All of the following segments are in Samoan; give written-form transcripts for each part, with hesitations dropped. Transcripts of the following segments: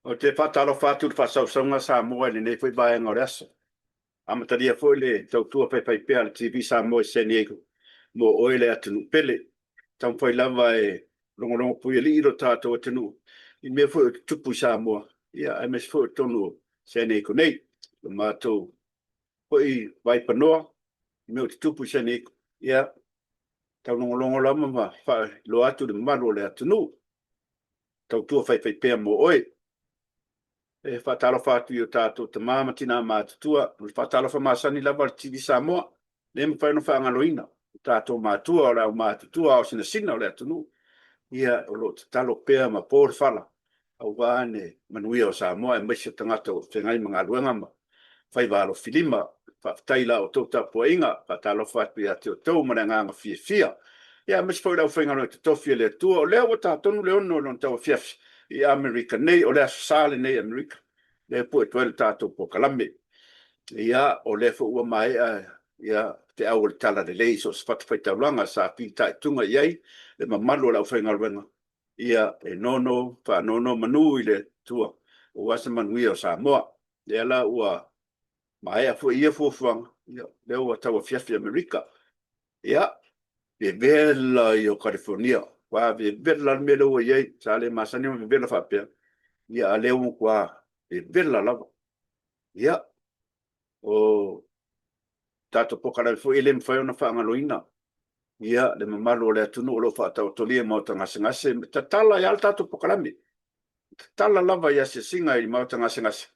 Ou te faatalofa atu i le faasausauga a Samoa i lenei foi vaega o le aso. Amatalia foi le tautua faifaipea a le TV Samoa i San Diego mo oe le atunuu pele. Taumafai lava e logologo puialii lo tatou atunuu i mea foi o tutupu i Samoa, aemaise foi o totonu o San Diego nei. O le matou foi vaipanoa i mea o tutupu i San Diego, ia, taulogologo lava ma faailoa atu i le mamalu o le atunuu. Tautua faifaipea mo oe. E faatalofa atu i o tatou tama ma tina matutua. O le faatalofa masani lava a le TV Samoa, e le mafai ona faagaloina o tatou matua, o le aumatutua aosinasina o le atunuu, ia o lo o tatalo pea ma po le fala aua le manuia o Samoa aemaise o tagata o feagai ma galuega ma faiva alofilima. Faafetai i la outou tapuaiga. E faatalofa atu ia te outou ma le agaga fiafia, aemaise foi o le aufaigaluega totofi a le Atua. O lea ua ta tonu le 6 i lona tauafiafi i Amerika nei, o le Aso Sa lenei i Amerika, lea e pue atu ai le tatou polokalame. Ia, o lea foi ua maea feau o le talalelei i so o se fatafaitaulaga sa fitaituga i ai le mamalu o le aufaigaluega, ia e nono faanonomanu i le Atua aua se manuia o Samoa. O lea la ua maea foi ia fuafuaga, ia o lea ua tauafiafi Amerika. Ia, vevela ia o Kalifonia, matua vevela lava le mea lea ua i ai, sa le masani ona vevela faapea, a o lea ua matua vevela lava. Ia, o tatou polokalame foi e le mafai ona faagaloina le mamalu o le atunuu o lo o faataotolia i maota gasegase, tatala ai lava le tatou polokalame, tatala lava i asiasiga i maota gasegase,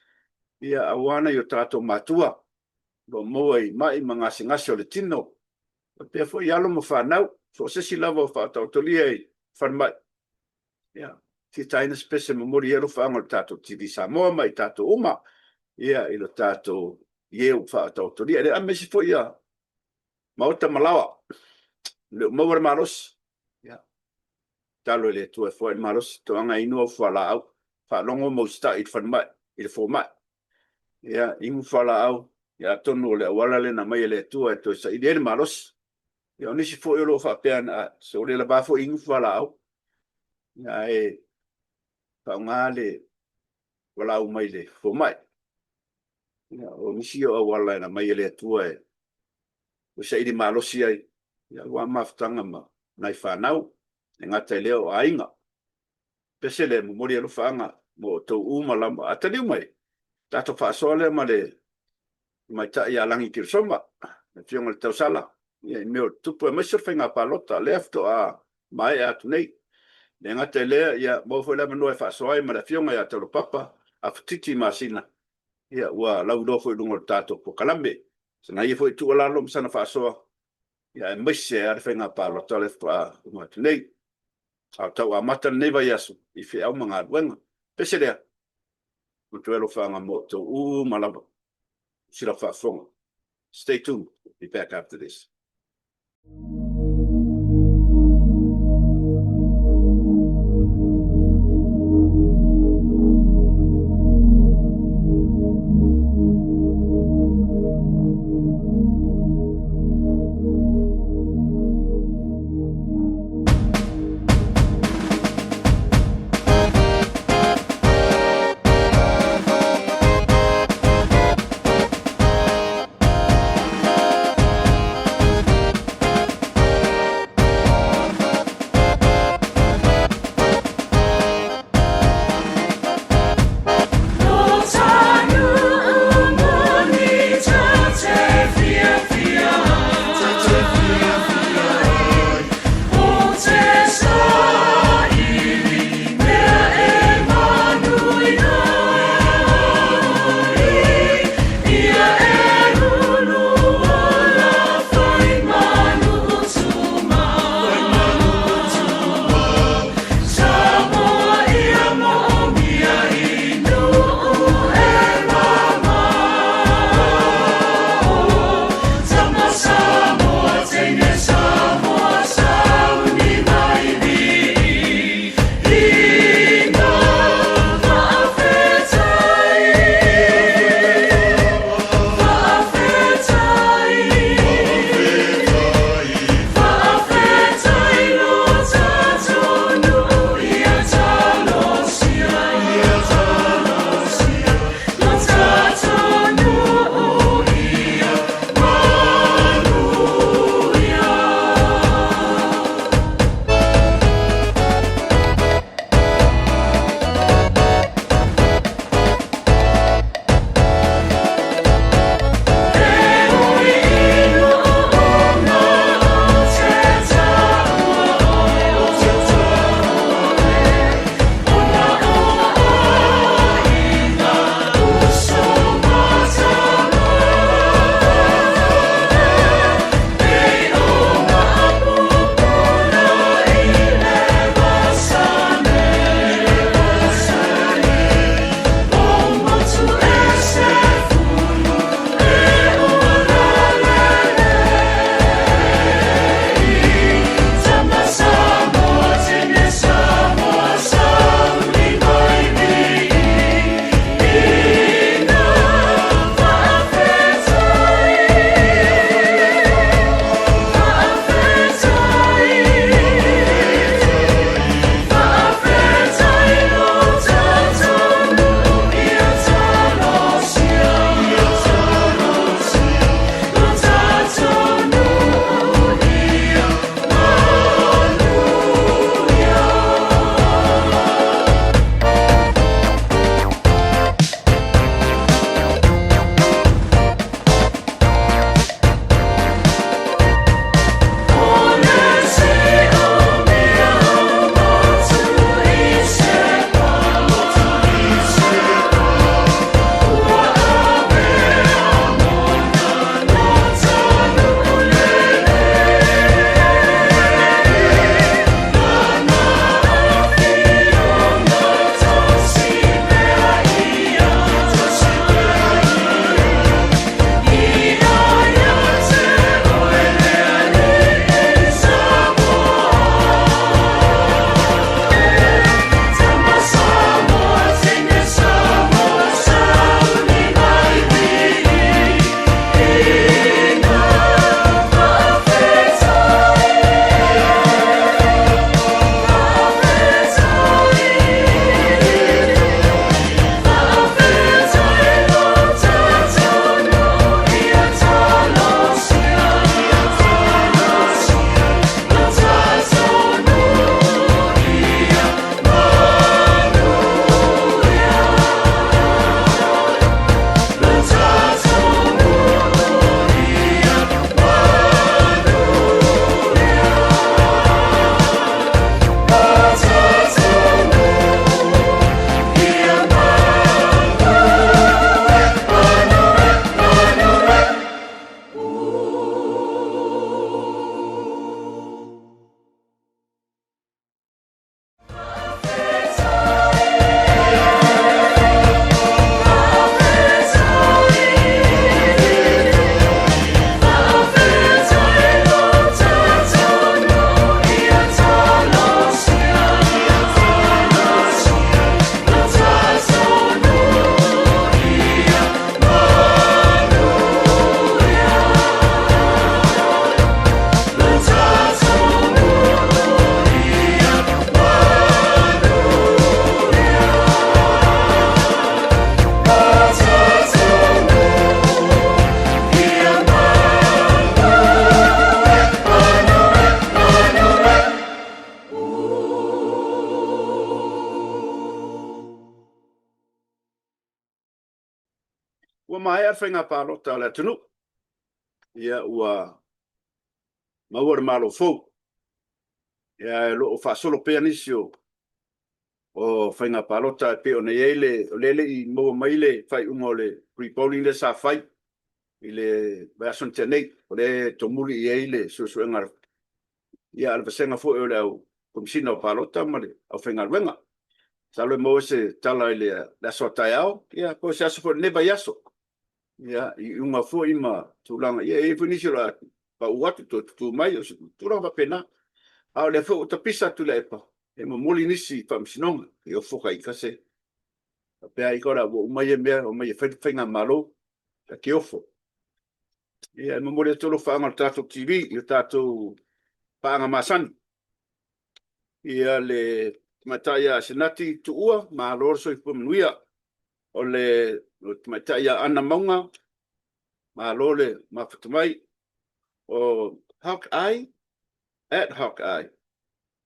aua nai o tatou matua o lo o maua i mai ma gasegase o le tino, faapea foi alo ma fanau, so o se isi lava o faataotolia i falemai, ia, fitaina se pese e momoli ai alofaaga o le tatou TV Samoa ma i tatou uma, ia, i lo tatou i e ua faataotolia, aemaise foi ia maota ma laoa, e le o maua le malosi, ia, tatalo i le Atua e foai le malosi, toaga e inu au fualaau, faalogo ma usitai i le falemai, i le fomai, ia, inu fualaau, ia atonu o le auala lea na aumai e le Atua e toe saili ai le malosi. Ia o nisi foi o lo o faapea ane, se ua le lava foi inu fualaau, ae faaaoga le valaau mai le fomai. Ia, o nisi ia o auala na aumai e le Atua e saili malosi ai, aua mafutaga ma nai fanau, e le gata i lea o aiga. Pese lea, e momoli alofaaga mo outou uma lava. A taliu mai, tatou faasoa lea ma le tamaitai ia Lagi Keresoma, le Afioga i le Tausala, ia i mea o tutupu aemaise o le faiga palota lea faatoa maea atu nei. E le gata i lea, ia maua foi le avanoa e faasoa ai ma le Afioga ia Taulapapa Afatiti Masina, ia ua lauiloa foi i luga o le tatou polokalame. Sana ia foi tuualalo ma sana faasoa, ia aemaise lava le faiga palota lea faatoa uma atu nei. A o tau amata lenei vaiaso i feau ma galuega. Pese lea, matua alofaaga mo outou uma lava. Sila faafofoga. Stay tuned. Be back after this. Ua maea le faiga palota a le atunuu, ia ua maua le Malo fou. Ia ae o lo o faasolo pea nisi o o faiga palota e pei ona i ai le, o lea e le i maua mai le faaiuga o le pre-polling lea sa fai i le vaiaso na tea nei, o lea e tomuli i ai le suesuega a le vasega foi o le au Komesina o Palota ma le aufaigaluega. Masalo e maua se tala i le aso a taeao, ia po o se aso foi o lenei vaiaso. Ia, i iuga foi ma tulaga, ia e i ai foi nisi o le a pau atu toe tutu mai, o se tulaga faapena. A o lea foi ua tapisa atu i le epa e momoli nisi i faamasinoga, i ofo ka ika se faapea ika o le a ua uma ia mea, omai e fai le faigamalo, ta te ofo. Ia, e momoli atu alofaaga o le tatou TV i o tatou paaga masani. Ia, le tamaitai ia Asenati Tuua, malo le soifua manuia. O le tamaitai ia Ana Mauga, malo le mafuta mai. O Hawkeye, at Hawkeye.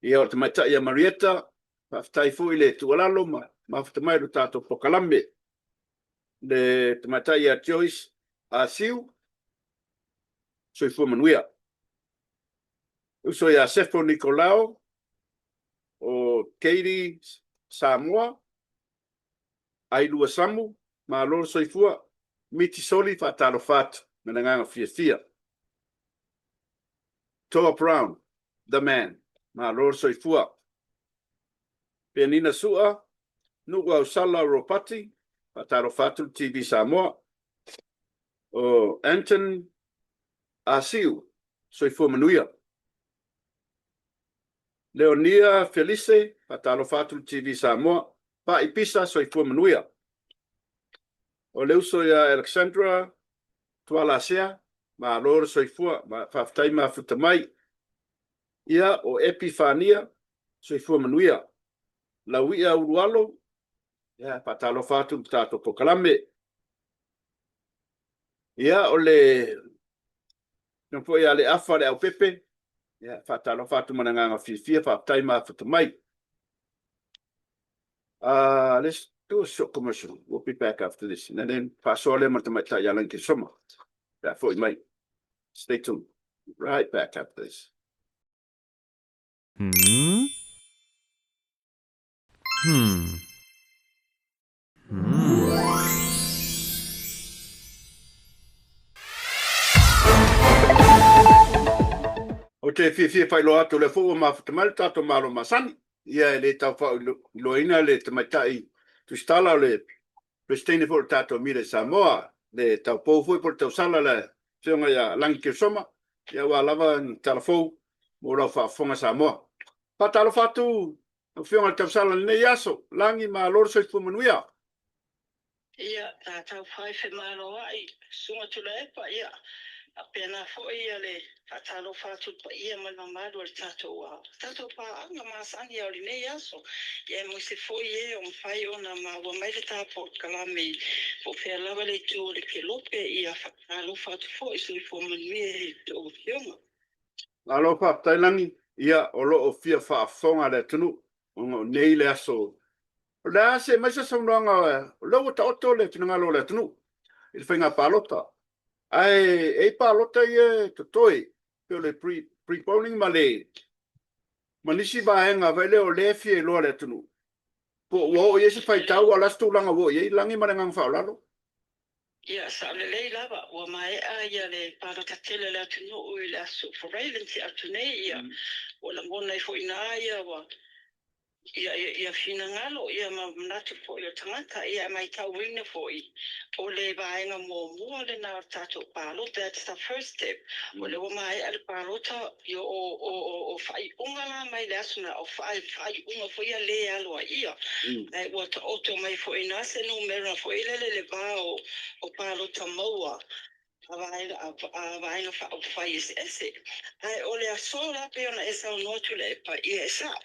Ia, o le tamaitai ia Marietta, faafetai foi le tuualalo ma mafuta mai i lo tatou polokalame. Le tamaitai ia Joyce Asiu, soifua manuia. Le uso ia Sefo Nikolao, o Katie Samoa, Ailua Samu, malo le soifua. Miti Soli, faatalofa atu ma le agaga fiafia. Toa Brown, the man, malo le soifua. Penina Sua, Nuu Ausala Ropati, faatalofa atu le TV Samoa. O Anton Asiu, soifua manuia. Leonia Felise, faatalofa atu le TV Samoa. Pa'i Pisa, soifua manuia. O le uso ia Alexandra Tualasea, malo le soifua, faafetai mafuta mai. Ia, o Epi Fania, soifua manuia. Laui'a Ulualo, ia, faatalofa atu i le tatou polokalame. Ia, o le Afioga foi ia Leafa Leaupepe, ia, faatalofa atu ma le agaga fiafia, faafetai mafuta mai. Let's do a short commercial. We'll be back after this. And then faasoa lea ma le tamaitai ia Lani Kesoma pe a foi mai. Stay tuned. Right back after this. Hmm? Hmm. Hmm. Ou te fiafia faailoa atu o lea foi ua mafuta mai le tatou Malo masani. Ia e le tau faailoaina le tamaitai Tusitala o le Peresetene foi o le tatou Media Samoa, le taupou foi po o le tausala le Afioga ia Lagi Keresoma, ia aua lava ni tala fou mo lau faafofoga Samoa. Faatalofa atu lau Afioga i le tausala i lenei aso, Lagi, malo le soifua manuia. Ia, tatou fai femaloai, Susuga Tuilaepa, ia, faapena foi ia le faatalofa atu i le paia ma le mamalu o le tatou, tatou paaga masani o lenei aso, ia aemaise foi e o mafai ona maua mai le ta polokalame po o fea lava le itu o le kelope, ia faatalofa atu foi, soifua manuia i a outou afioga. Malo faafetai Lagi, ia o lo o fia faafofoga le atunuu ona o nei le aso. O le a se mai se saunoaga o lea ua taoto le finagalo o le atunuu i le faiga palota. Ae e i ai palota ia e totoe, pei o le pre-polling ma le ma nisi vaega foi lea o lea e fia iloa le atunuu. Po o ua oo i ai se faitau, a o le a se tulaga ua oo i ai Lagi ma le agaga faaaloalo? Ia, sao lelei lava, ua maea ia le palota tele a le atunuu i le Aso Faraile na tea atu nei, ia, ua lagona ai foi i ina ia, ua, ia, ia, ia finagalo, ia ma manatu foi o tagata, ia, e maitauina foi, o le vaega muamua lena o le tatou palota, that's the first step, o lea ua maea le palota, ia, o, o, o, o faaiuga la mai le aso na, o faaiuga foi ia le aloaia, ae ua taoto mai foi i ina se numera foi lele i le va o, o palota maua. A Vaega Faaupufai eseese. Ae o le aso la pei ona e saunoa atu Tuilaepa, ia e sa'o,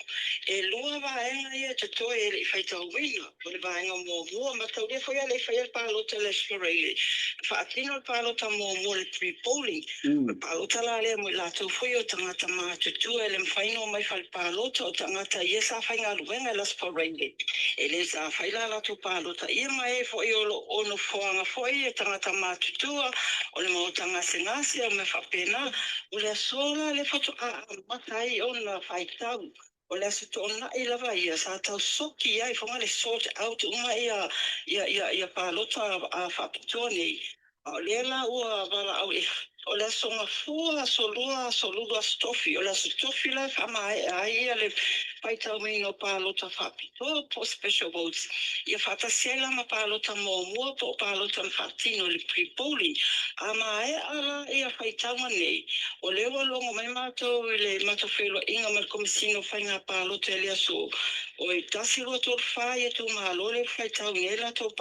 e lua vaega ia e totoe e le i faitauina. O le vaega muamua, mataulia foi a le i faia le palota i le Aso Faraile, na faatino le palota muamua, le pre-polling. O le palota la lea mo i latou foi o tagata matutua e le mafai ona omai fale palota, o tagata ia sa faigaluega i le Aso Faraile, e le sa fai la latou palota ia, ma e foi o lo o nofoaga foi e tagata matutua o le maota gasegase o mea faapena. O le aso la lea faatoa amata ai ona faitau, o le Aso Toonai lava ia sa tau soki ai foga le sort out uma ia palota faapitoa nei. A o lea la ua valaau o le Aso Gafua, Aso Lua, Aso Lulu, Aso Tofi. O le Aso Tofi la e faamaea ai ia le faitauina o palota faapitoa po o special votes, ia faatasi ai la ma palota muamua po o palota na faatino i le pre-polling. A maea la ia faitauga nei, o lea ua logo mai matou i le matou feiloaiga ma le Komesina o Faiga Palota i le aso o e 1, 2, 3, 4 ia itumalo lea ua faitauina ai latou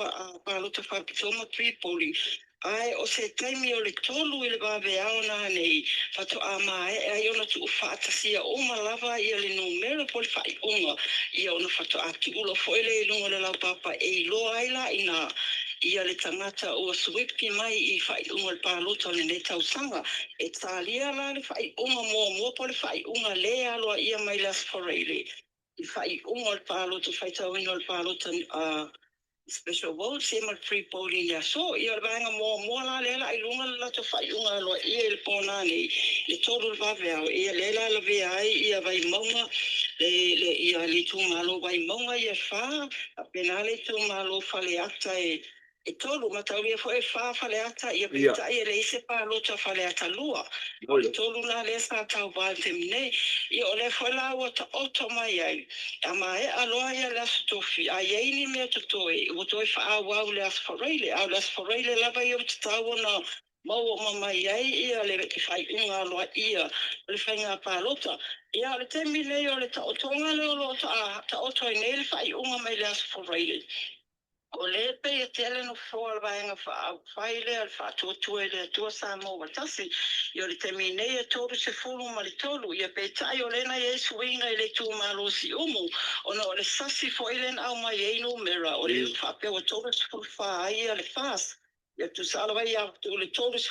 palota faapitoa ma pre-polling, ae o se taimi o le 3 i le vaveao nanei faatoa maea ai ona tuufaatasia uma lava ia le numera po o le faaiuga ia, ona faatoa tuu loa foi lea i luga o le laupapa e iloa ai la ina ia le tagata ua suipi mai i faaiuga o le palota o lenei tausaga. E talia la le faaiuga muamua po o le faaiuga lē aloaia mai le Aso Faraile i faaiuga o le palota, faitauina o le palota special votes ia ma le pre-polling i le aso. Ia, o le vaega muamua la lea la i luga le latou faaiuga aloaia i le pō nei, le 3 i le vaveao, ia lea la lavea ai ia Vaimauga, le ia le itumalo Vaimauga ia e 4, faapena le itumalo Faleata e 3. Mataulia foi e 4 Faleata ia, peitai e leai se palota Faleata 2. O le 3 la lea sa tauvā i le taimi nei. Ia, o lea foi la ua taoto mai ai, a maea loa ia le Aso Tofi, a i ai ni mea totoe, ua toe faaauau le Aso Faraile, a o le Aso Faraile lava ia ua tatau ona maua uma mai ai ia le faaiuga aloaia o le faiga palota. Ia, o le taimi nei o le taotoga lea o lo o taoto ai nei le faaiuga mai le Aso Faraile, o lea pei e tele nofoa o le Vaega Faaupufai lea o le Faatuatua i le Atua Samoa ua Tasi. Ia, o le taimi nei e 33. Ia, peitai o lea na i ai suiga i le itumalo Siumu, ona o le sasi foi lea na aumai ai numera, o lea faapea ua 34 ai ia le FAST. Ia, tusa lava ia le 33,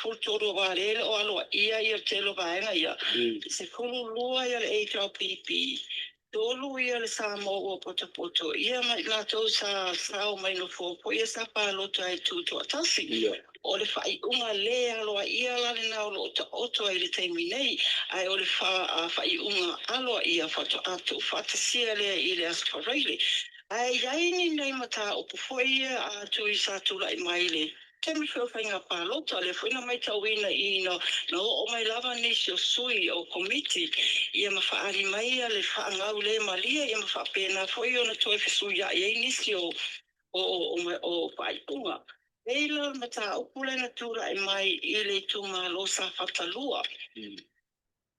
aua lea e le o aloaia ia le tele o vaega ia. 12 ia le HRPP, 3 ia le Samoa ua Potopoto, ia ma i latou sa sao mai nofoa foi ia sa palota ai tutoatasi. O le faaiuga lē aloaia la lena o lo o taoto ai i le taimi nei, ae o le faaiuga aloaia faatoa tuufaatasia lea i le Aso Faraile. Ae i ai ni nai mataupu foi ia a tui sa tulai mai le taimi foi o faiga palota, lea foi na matauina i na oo mai lava nisi o sui o komiti ia ma faaali mai ia le faagau le malie ia, ma faapena foi ona toe fesuiai ai nisi o faaiuga. Nei la o le mataupu lea na tulai mai i le itumalo Safata 2.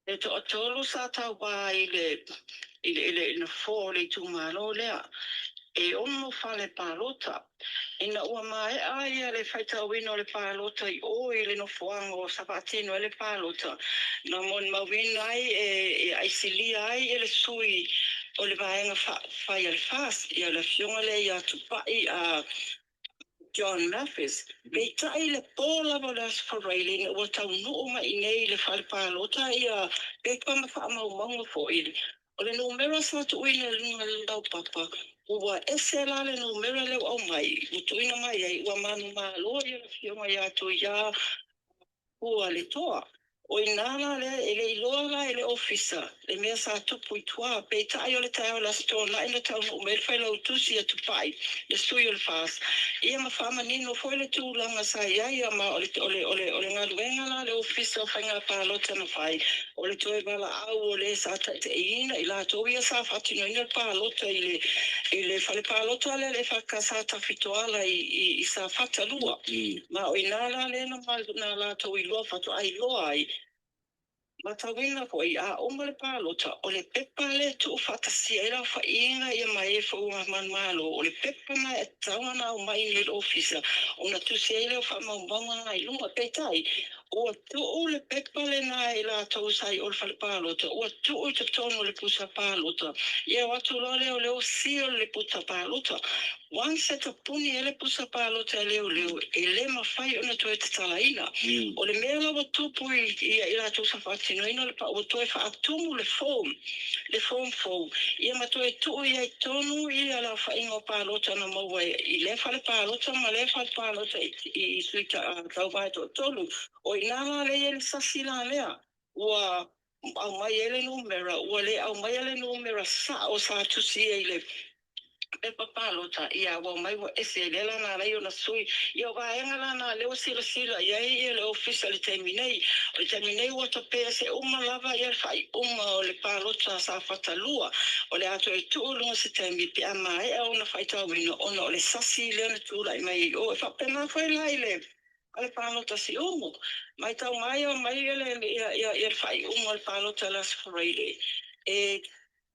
E toatolu sa tauvā i le nofoa o le itumalo lea. E 6 fale palota. Ina ua maea ia le faitauina o le palota i o i le nofoaga o sa faatino ai le palota, na molimauina ai e aisilia ai e le sui o le Vaega Faaupufai a le FAST, ia le afioga lea ia Tupai a John Mathis. Peitai le pō lava o le Aso Faraile ina ua taunuu mai i nei i le fale palota ia pepa ma faamaumauga foi, o le numera sa tuuina i luga o le laupapa, ua ese la le numera lea ua aumai, ua tuuina mai ai, ua manumalo ia le afioga ia Tuia Pualetoa. O ina la lea e le iloa la e le ofisa le mea sa tupu i tua. Peitai o le taeao o le Aso Toonai na taunuu mai le failautusi ia Tupai, le sui o le FAST, ia ma faamanino foi le tulaga sa i ai. Ma o le galuega la le ofisa o faiga palota na fai, o le toe valaau o le sa taitaiina i latou ia sa faatinoina le palota i le fale palota lea le FK Tafitoala i Safata 2. Ma o ina la lea na latou iloa faatoa iloa ai. Matauina foi, a uma le palota, o le pepa lea e tuufaatasia ai le aofaiga ia ma e foi ua manumalo, o le pepa lena e tatau ona aumai i le ofisa ona tusi ai lea o faamaumauga na i luga. Peitai, ua tuu le pepa lena e i latou sa i o i le fale palota, ua tuu i totonu o le pusa palota, ia o atu loa lea o lea ua seal le pusa palota. Once e tapuni ai le pusa palota e leoleo, e le mafai ona toe tatalaina. O le mea la ua tupu i i latou sa faatinoina le pau, ua toe faatumu le form, le form fou, ia ma toe tuu i ai tonu ia le aofaiga o palota na maua i lea fale palota ma lea fale palota i sui tauva e toatolu. O i ina la lea e i ai le sasi la lea, ua aumai ai le numera, ua le aumaia le numera sao sa tusi ai i le pepa palota, ia ua omai ua ese, lea la na ala ai ona sui. Ia o vaega la na lea ua silasila i ai ia le Ofisa i le taimi nei. O le taimi nei ua tape ese uma lava ia le faaiuga o le palota a Safata 2. O le a toe tuu i luga se taimi pe a maea ona faitauina ona o le sasi lea na tulai mai ai i o. E faapena foi la i le fale palota Siumu. Matau mai omai ia le faaiuga o le palota i le Aso Faraile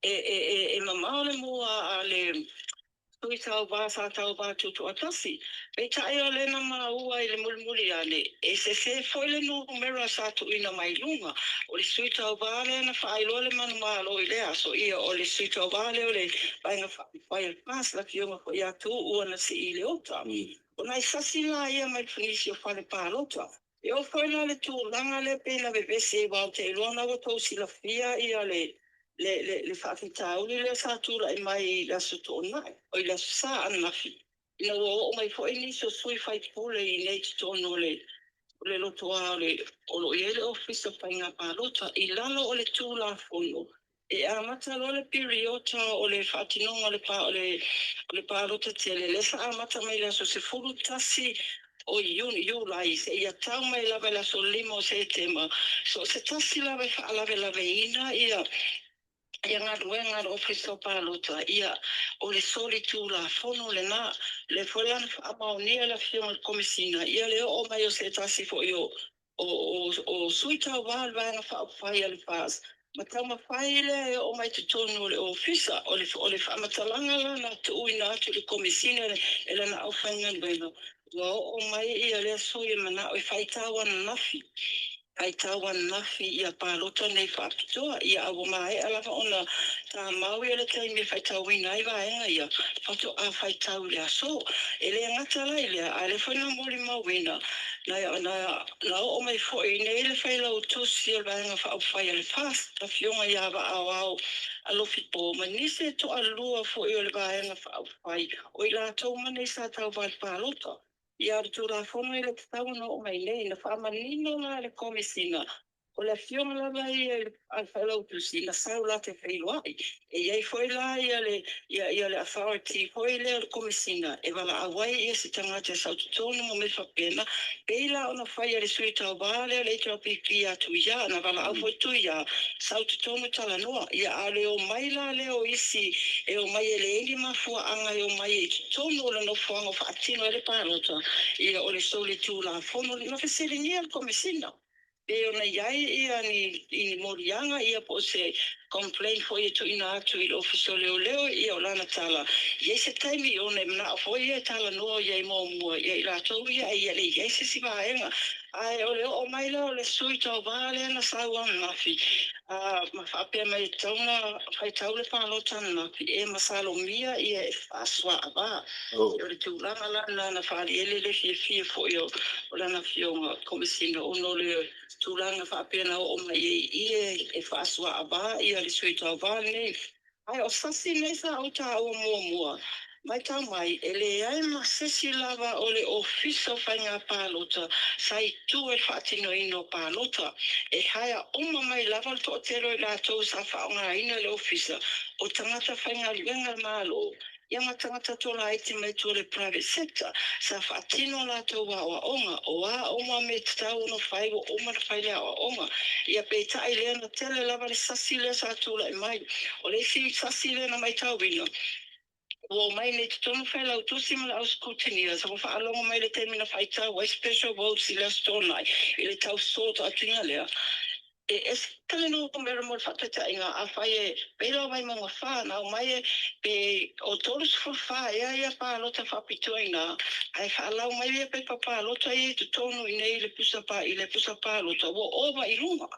e mamao le mua a le sui tauva sa tauva tutoatasi. Peitai o lea na maua i le mulimuli ane, e sese foi le numera sa tuuina mai luga. O le sui tauva lea na faailoa le manumalo i lea aso, ia o le sui tauva lea o le Vaega Faaupufai a le FAST, le afioga foi ia Tuuu Anasii Leota. O nai sasi la ia mai nisi o fale palota. E oo foi la le tulaga lea pei na vevesi ai, aua ou te iloa na ua outou silafia ia le faafitauli lea sa tulai mai i le Aso Toonai, o i le Aso Sa ananafi, ina ua oo mai foi nisi o sui faipule i inei i totonu o le lotoa o le o lo o i ai le Ofisa o Faiga Palota. I lalo o le Tulafono, e amata loa le piriota o le faatinoga o le palota tele lea sa amata mai le aso 11 o Iuni, Iulai, seia tau mai lava i le aso 5 o Setema. So o se tasi lava e faalavelaveina ia galuega a le Ofisa o Palota, ia o le solitulafono lena. Lea foi la na faamaonia le afioga i le Komesina ia le oo mai o se tasi foi o sui tauva o le Vaega Faaupufai a le FAST ma taumafai lea e oo mai totonu o le ofisa. O le faamatalaga la na tuuina atu i le Komesina e lana aufaigaluega, ua oo mai ia lea sui e manao e faitau ananafi, faitau ananafi ia palota nei faapitoa. Ia a ua maea lava ona tamau ia le taimi e faitauina ai vaega ia, faatoa faitau i le aso. E le gata la i lea, a o lea foi na molimauina na oo mai foi nei le failautusi o le Vaega Faaupufai a le FAST, afioga ia Vaaoao Alofipo, ma nisi e toalua foi o le Vaega Faaupufai, o i latou ma nei sa tauva i le palota. Ia o le Tulafono e le tatau ona oo mai nei. Na faamanino la le Komesina, o le afioga lava ia a le failautusi na sau latou feiloai. E i ai foi la ia le authority foi lea o le Komesina e valaau ai ia se tagata e sau totonu ma mea faapena, pei la ona fai e le sui tauva lea o le HRPP ia Tuia, na valaau foi Tuia sau totonu talanoa. Ia a o le omai la lea o isi e omai e leai ni mafuaaga e omai i totonu o le nofoaga o faatino ai le palota, ia o le solitulafono. Na fesiligia le Komesina pe ona i ai ia ni moliaga ia po o se complaint foi e tuuina atu i le Ofisa o Leoleo. Ia o lana tala, i ai se taimi ona e manao foi ia e talanoa i ai muamua ia i latou ia, ia le i ai se isi vaega. Ae o le oo mai la o le sui tauva lea na sau ananafi ma faapea mai e tatau ona faitau le palota ananafi, e masalomia ia e faasoaava. O le tulaga la lena na faaaliali le fiafia foi o lana afioga Komesina ona o le tulaga faapea na oo mai ai i e faasoaava ia le sui tauva lenei. Ae o sasi nei sa ou taua muamua, matau mai e leai ma se isi lava o le Ofisa o Faiga Palota sa i tua i le faatinoina o palota. E haea uma mai lava le toatele o i latou sa faaaogaina le ofisa, o tagata faigaluega a le Malo ia ma tagata tolaiti mai tua le private sector sa faatino latou aoaoga. O a uma mea tatau ona fai, ua uma ona fai le aoaoga. Ia peitai lea na tele lava le sasi lea sa tulai mai. O le isi sasi lea na matauina, ua omai nei totonu failautusi ma le au scrutineers, ua faalogo mai le taimi na faitau ai special votes i le Aso Toonai i le tau sort atuga lea. E ese le numera mo le faataitaiga, afai e pei la o Vaimauga 4 na aumai e pe o 34 ea ia palota faapitoa i ina, ae faalau mai ia pepa palota ia i totonu i inei i le pusa pa i le pusa palota ua ova i luga.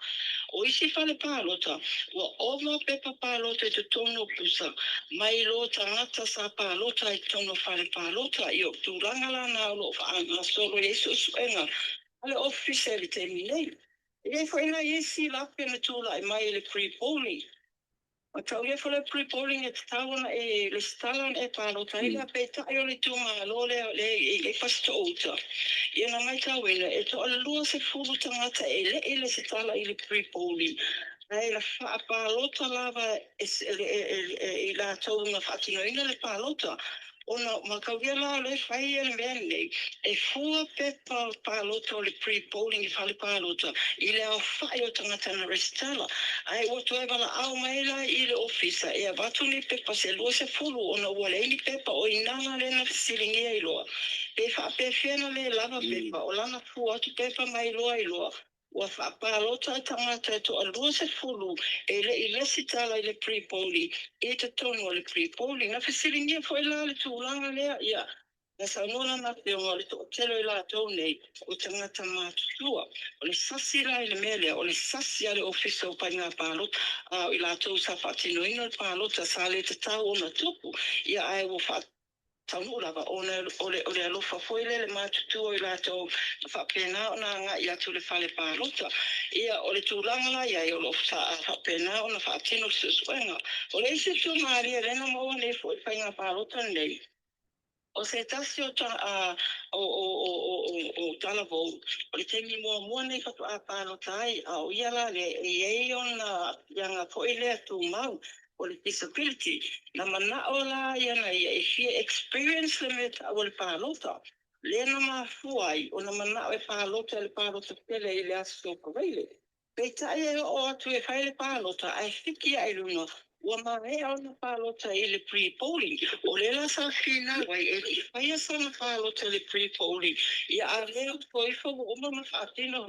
O isi fale palota ua ova pepa palota i totonu o pusa mai lo tagata sa palota i totonu o fale palota. Ia o tulaga la na o lo o faagasolo i ai suesuega a le Ofisa i le taimi nei. E i ai foi nai isi lape na tulai mai i le pre-polling. Mataulia foi le pre-polling e tatau ona e resitala ona e palota ai, peitai o le itumalo lea lea e i ai Fasitoouta, ia na matauina e toa-20 tagata e le i resitala i le pre-polling, ae na faapalota lava e i latou na faatinoina le palota. Ona mataulia la o lea e fai le mea lenei, e fua pepa palota o le pre-polling i fale palota i le aofai o tagata na resitala. Ae ua toe valaau mai la i le ofisa e avatu ni pepa se 20 ona ua leai ni pepa. O i ina la lea na fesiligia ai loa, pe faapefea ona le lava pepa, o lana fua atu pepa mai loa i loa ua faapalota e tagata e toa-20 e le i resitala i le pre-polling i totonu o le pre-polling. Na fesiligia foi la le tulaga lea, ia, na saunoa lana afioga o le toatele o i latou nei o tagata matutua. O le sasi la i le mea lea, o le sasi a le Ofisa o Faiga Palota, a o i latou sa faatinoina le palota sa le tatau ona tupu, ia, ae ua faataunuu lava ona o le alofa foi lea i le matutua o i latou na faapena ona agai atu i le fale palota. Ia, o le tulaga la i ai, o lo o faapena ona faatino le suesuega. O le isi itu malie lea na maua nei foi i le faiga palota lenei, o se tasi o o o o o talavou, o le taimi muamua nei faatoa palota ai, a o ia la lea e i ai ona aafiaga foi lea tumau, o le disability. Na manao la ia na ia e fia experience le mea taua o le palota, lea na mafua ai ona manao e palota i le palota tele i le Aso Faraile. Peitai e oo atu e fai le palota ae fiki ae i luga ua maea ona palota i le pre-polling. O lea la sa finau ai e le i faia sana palota i le pre-polling, ia, a lea ua ifo ua uma ona faatino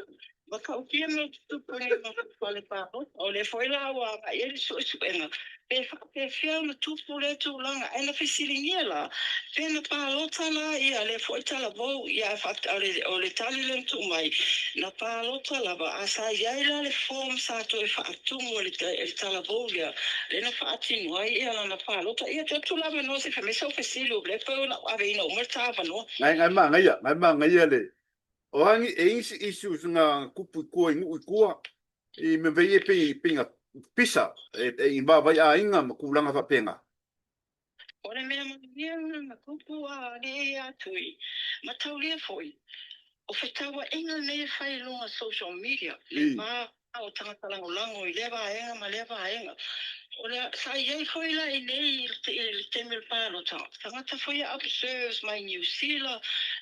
matautia mea tutupu nei ma fale palota. O lea foi la ua agai ai le suesuega pe faapefea ona tupu lea tulaga. Ae na fesiligia la pe na palota la ia lea foi talavou, ia, o le tali lea na tuu mai, na palota lava, a sa i ai la le form sa toe faatumu e le talavou lea, lea na faatino ai ia lana palota. Ia tuu atu la avanoa se fai mai sau fesili, o lea pei ona aveina uma le ta avanoa. Ngai ngai magaia, ngai magaia le o angi e isi issues nga tupu i tua i nuu i tua i me vei e pei pei nga pisa e i vaavai aiga ma tulaga faapena. O le mea manuia na tupu a alii ia Tui, mataulia foi, o fetauaiga nei e fai i luga social media, le va o tagata lagolago i lea vaega ma lea vaega. O le sa i ai foi la i nei i le taimi o le palota, tagata foi e observes mai Niu Sila,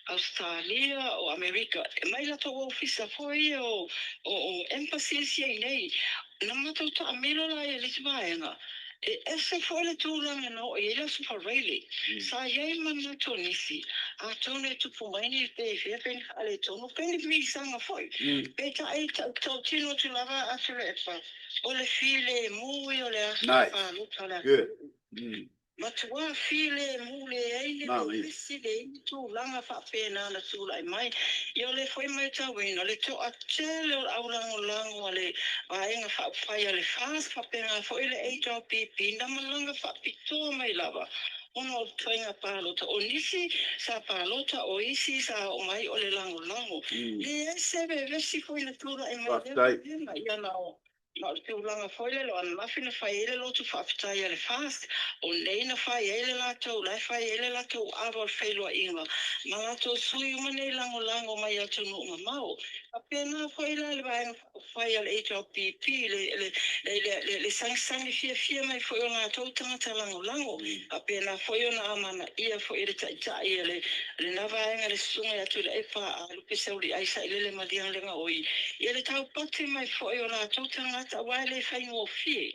Australia, o Amerika, e mai latou ofisa foi o embassies ia i nei. Na matou taamilo la i le isi vaega, e ese foi le tulaga na oo i ai le Aso Faraile. Sa i ai manatu o nisi, atonu e tupu mai ni pe fea pe ni faaletonu, pe ni misaga foi. Peitai tautino atu lava a Tuilaepa, o le filemu ia o le aso palota o le atunuu. Matua filemu, leai ni vevesi, leai ni tulaga faapena na tulai mai. Ia o lea foi e matauina le toatele o le aulagolago a le Vaega Faaupufai a le FAST, faapena foi le HRPP na malaga faapitoa mai lava ona o le faiga palota. O nisi sa palota, o isi sa oo mai o le lagolago. Leai se vevesi foi na tulai mai i lea vaega. Ia na o Ma o le tulaga foi lele o ananafi na fai ai le lotu faafetai a le FAST, o nei na fai ai le latou, la e fai ai le latou ava o le feiloaiga ma latou sui uma nei lagolago mai atunuu mamao. Faapena foi la le Vaega Faaupufai a le HRPP, le, le, le, le sagisagi fiafia mai foi o latou tagata lagolago. Faapena foi ona amanaia foi e le taitai e le lena vaega, le susuga ia Tuilaepa a Lupe Sauliai Sailele Malielegaoi, ia le taupati mai foi o latou tagata, aua e le faigofie.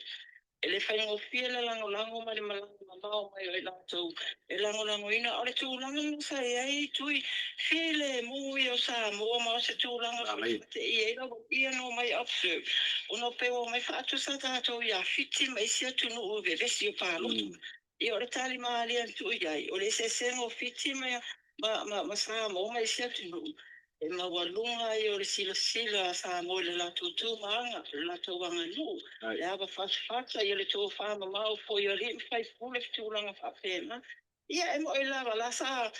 E le faigofie le lagolago ma le malaga mamao mai o i latou e lagolagoina. O le tulaga lena sa i ai Tui Filemu ia o Samoa ma o se tulaga foi sa te'i ai lau ia na omai observe ona pei ua omai faatusa tatou ia Fiti ma isi atunuu i vevesi o palota. Ia o le tali malie na tuu i ai, o le eseesega o Fiti ma ma ma Samoa ma isi atunuu, e maualuga ia o le silasila a Samoa i le latou tu ma aga, le latou aganuu, le ava fatafata, ia le tofa mamao foi o alii ma faipule ma tulaga faapena. Ia e mo'i lava la sa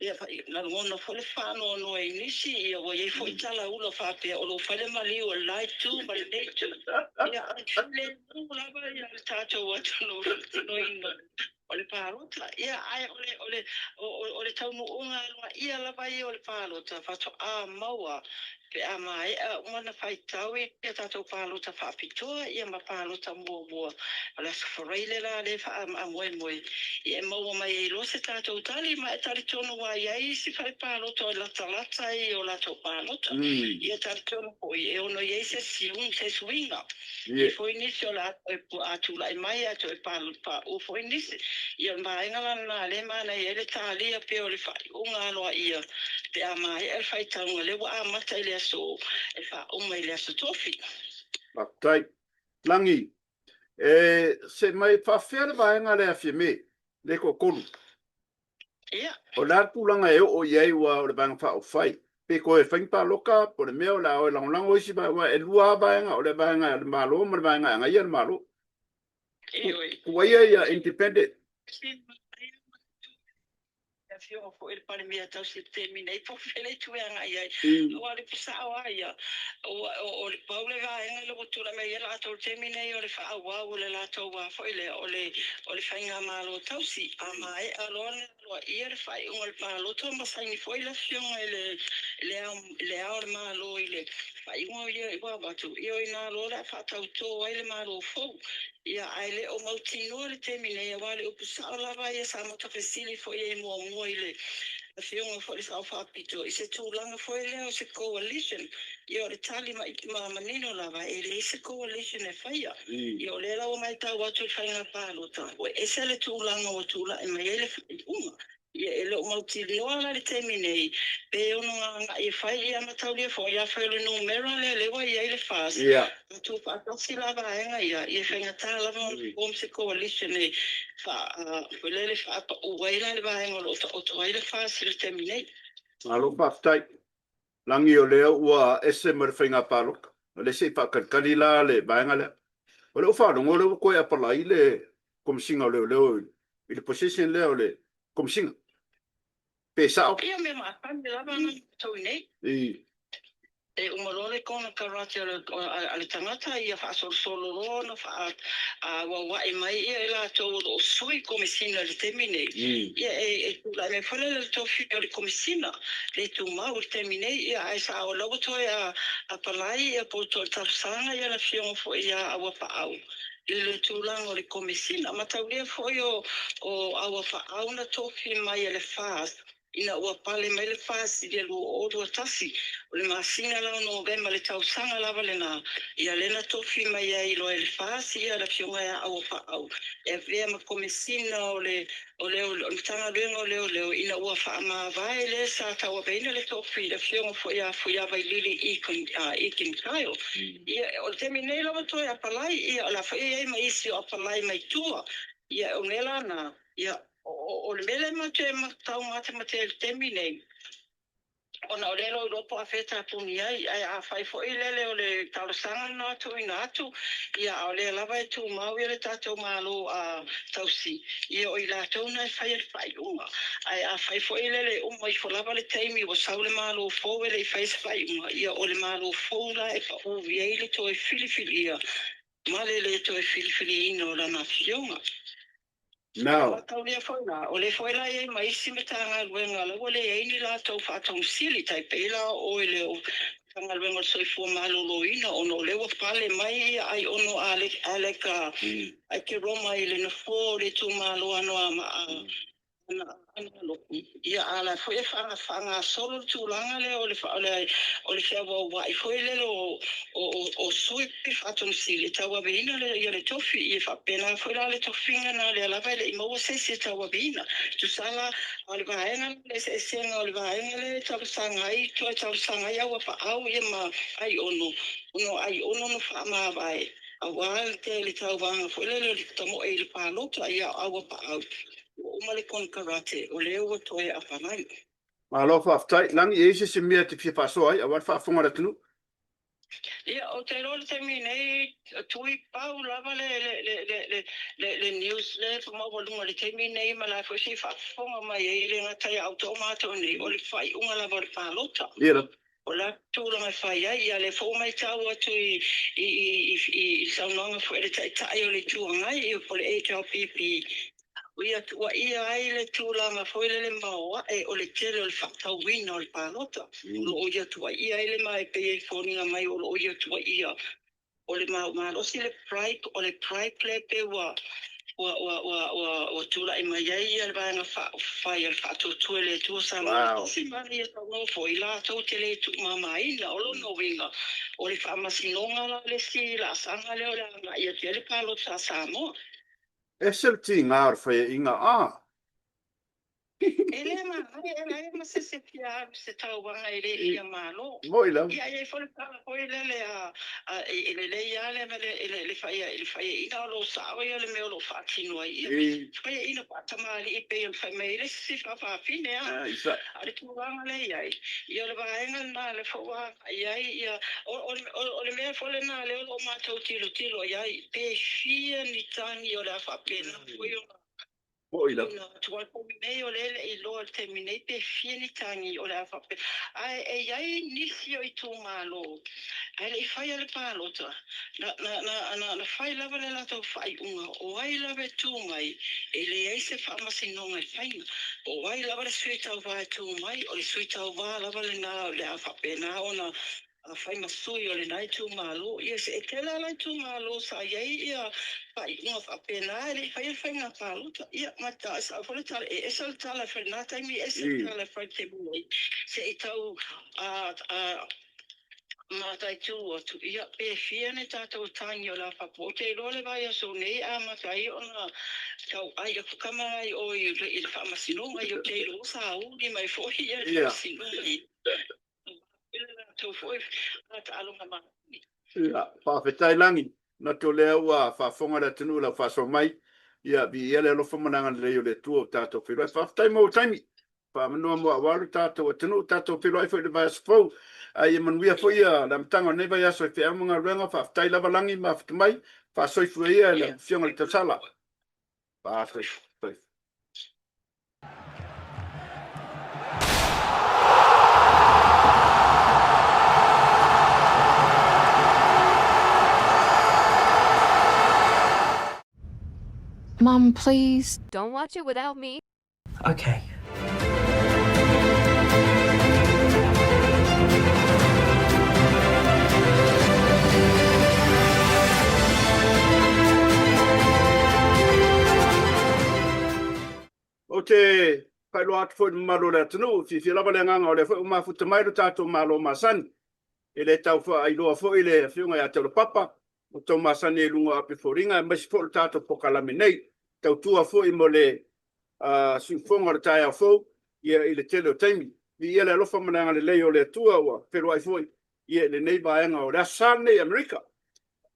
ia na lagona foi le faanoanoa i nisi, ia ua i ai foi talaula faapea o lo o fai le maliu a le la itu ma lenei itu. Ia ae filemu lava ia le tatou atunuu i le faatinoina o le palota. Ia ae o le o le o le taunuuga aloaia lava ia o le palota faatoa maua pe a maea uma ona faitau ia tatou palota faapitoa ia ma palota muamua. O le Aso Faraile la lea e faamoemoe ia e maua mai ai loa se tatou tali, ma e talitonu ua i ai isi fale palota e latalata i o latou palota. Ia talitonu foi e ono i ai se se suiga. E i ai foi nisi o le a toe tulai mai ae toe pauu foi nisi. Ia o le vaega la lena lea e manaia ai le talia pea o le faaiuga aloaia pe a maea le faitauga lea ua amata i le aso e faauma i le Aso Tofi. Faafetai. Lagi, e se mai faafefea le vaega lea a Fiame, le toatolu? Ia. O le a le tulaga e oo i ai aua o le Vaega Faaupufai? Pe toe fai ni palota po o le mea o le a o e lagolago isi vaega, aua e lua lava vaega, o le vaega a le Malo ma le vaega e agaia le Malo. Tuaia ia independent. Le afioga foi i le Palemia tausi i le taimi nei po o fea le itu e agai i ai. Aua o le upu sao lava ia, ua, o le pau le vaega lea ua tulai mai ai latou i le taimi nei o le faaauau o le latou a foi lea, o le, o le faigamalo tausi. A maea loa ona aloaia le faaiuga o le palota ma saini foi le afioga i le, i le Ao, le Ao o le Malo i le faaiuga ia ua avatu, ia o i ina loa o le a faatautō ai le Malo fou. Ia, ae le o mautinoa le taimi nei, aua o le upu sao lava ia sa matou fesili foi ai muamua i le Afioga foi i le Sao Faapito i se tulaga foi lea o se coalition. Ia, o le tali ma manino lava, e leai se coalition e faia. Ia, o lea la ua matau atu i le faiga palota, ua ese le tulaga ua tulai mai ai le faaiuga. Ia, e le o mautinoa la i le taimi nei, pe ono agai e fai ia mataulia foi, afai o le numera lea lea ua i ai le FAST, a tuufaatasi la vaega ia, ia e faigata lava ona form se coalition e faa, foi lele faapau ai la le vaega o lo o taoto ai le FAST i le taimi nei. Malo faafetai. Lagi o lea ua ese ma le faiga palota. O lea se i faatalitali la le vaega lea. O lea ua faalogo o lea ua toe apalai le Komesina o Leoleo i le position lea o le Komesina. Pe sao? Ia mea masani lava na matou i nei. I. E uma loa le konekarate a le tagata ia faasolosolo loa ona faaauauai mai ia i latou o lo o sui Komesina i le taimi nei. Ia e tulai mai foi lea le tofi o le Komesina le tumau i le taimi nei, ia ae sa o la ua toe apalai ia po o toe talosaga ia le afioga foi ia Auapaau i le tulaga o le Komesina. Mataulia foi o Auapaau na tofi mai e le FAST ina ua pale mai le FAST i le 2021, o le masina la o Novema le tausaga lava lena, ia lea na tofi mai ai loa e le FAST ia le afioga ia Auapaau e avea ma Komesina o le o le Matagaluega o Leoleo ina ua faamavae le sa tauaveina le tofi i le afioga foi ia Fuiavailili Eakin Kyle. Ia, o le taimi nei lava toe apalai, ia, o le a foi e i ai ma isi o apalai mai tua. Ia, o mea la na, ia, o le mea lea matou te taumatematea i le taimi nei, ona o lea e iloa po o afea e tapuni ai, ae afai foi lele o le talosaga lena tuuina atu, ia a o lea lava e tumau ia le tatou Malo a tausi, ia o i latou na e faia le faaiuga. Ae afai foi lele e uma ifo lava le taimi ua sau le Malo fou e le i faia se faaiuga, ia o le Malo fou la e pau i ai le toe filifilia ma le le toe filifiliina o lana afioga. Now. Taulia foi la, o lea foi la e i ai ma isi Matagaluega la ua leai ni latou faatonu sili, tai pei la o oe le Matagaluega o le Soifua Maloloina, ona o lea ua pale mai ia Aiono Alec Akeroma i le nofoa o le itumalo Anoamaa. Ia, a o la foi e faagasolo le tulaga lea o le o le feauaua'i foi lele o o sui Faatonu Sili e tauaveina le ia le tofi. Ia, e faapena foi la le tofiga lena, o lea lava e le i maua se isi e tauaveina. Tusa la o le vaega lena, le eseesega o le vaega lea e talosaga ai, toe talosaga ai Auapaau ia ma Aiono, ona o Aiono na faamavae aua le tauvaga foi lele o le tamoe i le palota, ia o Auapaau ua uma le konekarate, o lea ua toe apalai. Malo faafetai. Lagi, e i ai se isi mea e te fia faasoa ai aua le faafofoga a le atunuu? Ia, ou te iloa i le taimi nei, tui pau lava le le le le le le le news lea e maualuga i le taimi nei, ma la foi se i faafofoga mai ai, e le gata ia outou matou nei, o le faaiuga lava o le palota. Ia lava. O le a tulaga e fai ai, ia lea foi ua matau atu i i i i i saunoaga foi a le Taitai o le Itu Agai, po o le HRPP, ua ia tuuaia ai le tulaga foi lele maoae o le tele o le faatauina o le palota. O lo o ia tuuaia ai le ma e pei e foliga mai o lo o ia tuuaia o le malosi le bribe, o le bribe lea pei ua ua ua ua ua ua tulai mai ai ia le Vaega Faaupufai a le Faatuatua i le Atua Samoa Tasi ma ia saunoa foi latou te le tuumamaina. O lona uiga, o le faamasinoga la le isi laasaga lea o le a agai atu i ai le palota a Samoa. Ese le tiga o le faiaina a! E le manaia, e leai ma se isi e fia alu i se tauvaga e le fia malo. Moi lava. Ia, e i ai foi le tala foi lele a, a, e lelei lava le, le, le, le faiaina o lo o sao ia le mea o lo o faatino ai. Ia, faiaina faatamalii e pei ona fai mai ai le isi faafafine a. A o le tulaga lea e i ai, ia o le vaega lena lea foi ua agai i ai ia, o, o, o le mea foi lena lea o lo o matou tilotilo i ai, pe fia ni tagi o le a faapena foi ona Moi lava. Tuuina atu ai le taimi nei, o lea e le i iloa i le taimi nei pe fia ni tagi o le a faapea. Ae e i ai nisi o itumalo ae le i faia le palota, na, na, na, na, na fai lava le latou faaiuga, o ai lava e tu mai, e leai se faamasinoga e faia. Po o ai lava le sui tauva e tu mai, o le sui tauva lava lena o le a faapena ona Afai ma sui o lena itumalo, ia e tele lava la itumalo sa i ai ia faaiuga faapena e le i faia le faiga palota. Ia ma e sao foi le tala, e ese le tala e fai i lena taimi, ese le tala e fai i le taimi nei, se i tau mataitu atu, ia pe fia ni tatou tagi o le a faapea. Ou te iloa le vaiaso nei e amata ai ona tauai atu tama la i o i le faamasinoga, ia ou te iloa sauni mai foi ia le faamasinoga. Ia, faafetai Lagi, manatu o lea ua faafofoga le atunuu i lau faasoa mai. Ia, viia le alofa ma le agalelei o le Atua ua tatou feiloai. Faafetai mo ou taimi, faamanoa mo aua lo tatou atunuu, tatou feiloai foi i le vaiaso fou. Ae ia manuia foi ia le amataga o lenei vaiaso i feau ma galuega. Faafetai lava Lagi mafuta mai, faasoifua ia i lau Afioga i le Tausala. Faasoifua. Mum, please. Don't watch it without me. Okay. Ou te faailoa atu foi i le mamalu o le atunuu, e fiafia lava le agaga o lea foi ua mafuta mai lo tatou Malo masani. E le tau faailoa foi le Afioga ia Taulapapa, ua tou masani ai i luga o ape foliga aemaise foi o le tatou polokalame nei. Tautua foi mo le siufofoga o le taeao fou ia i le tele o taimi. Viia le alofa ma le agalelei o le Atua ua feloai foi ia i lenei vaega o le Aso Sa lenei i Amerika.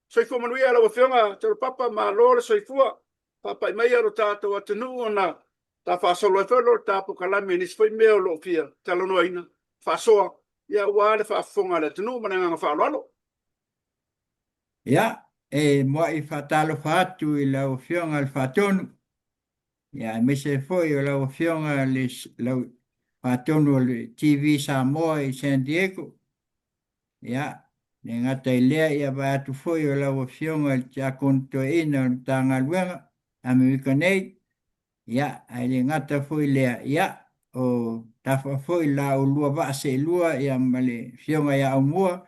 Soifua manuia lau Afioga Taulapapa, malo le soifua. Faapai mai lo tatou atunuu ona ta faasolo ai foi lo ta polokalame i nisi foi mea o lo o fia talanoaina, faasoa, ia aua le faafofoga a le atunuu ma le agaga faaaloalo. Ia, e muai faatalofa atu i lau Afioga i le Faatonu, ia aemaise foi o lau Afioga le lau Faatonu o le TV Samoa i San Diego. Ia, le gata i lea, ia vae atu foi o lau Afioga i le Tiakono Toeaina o le Matagaluega Amerika nei, ia, ae le gata foi i lea, ia, o tafa foi la oulua vaa seelua, ia, ma le Afioga ia Aumua,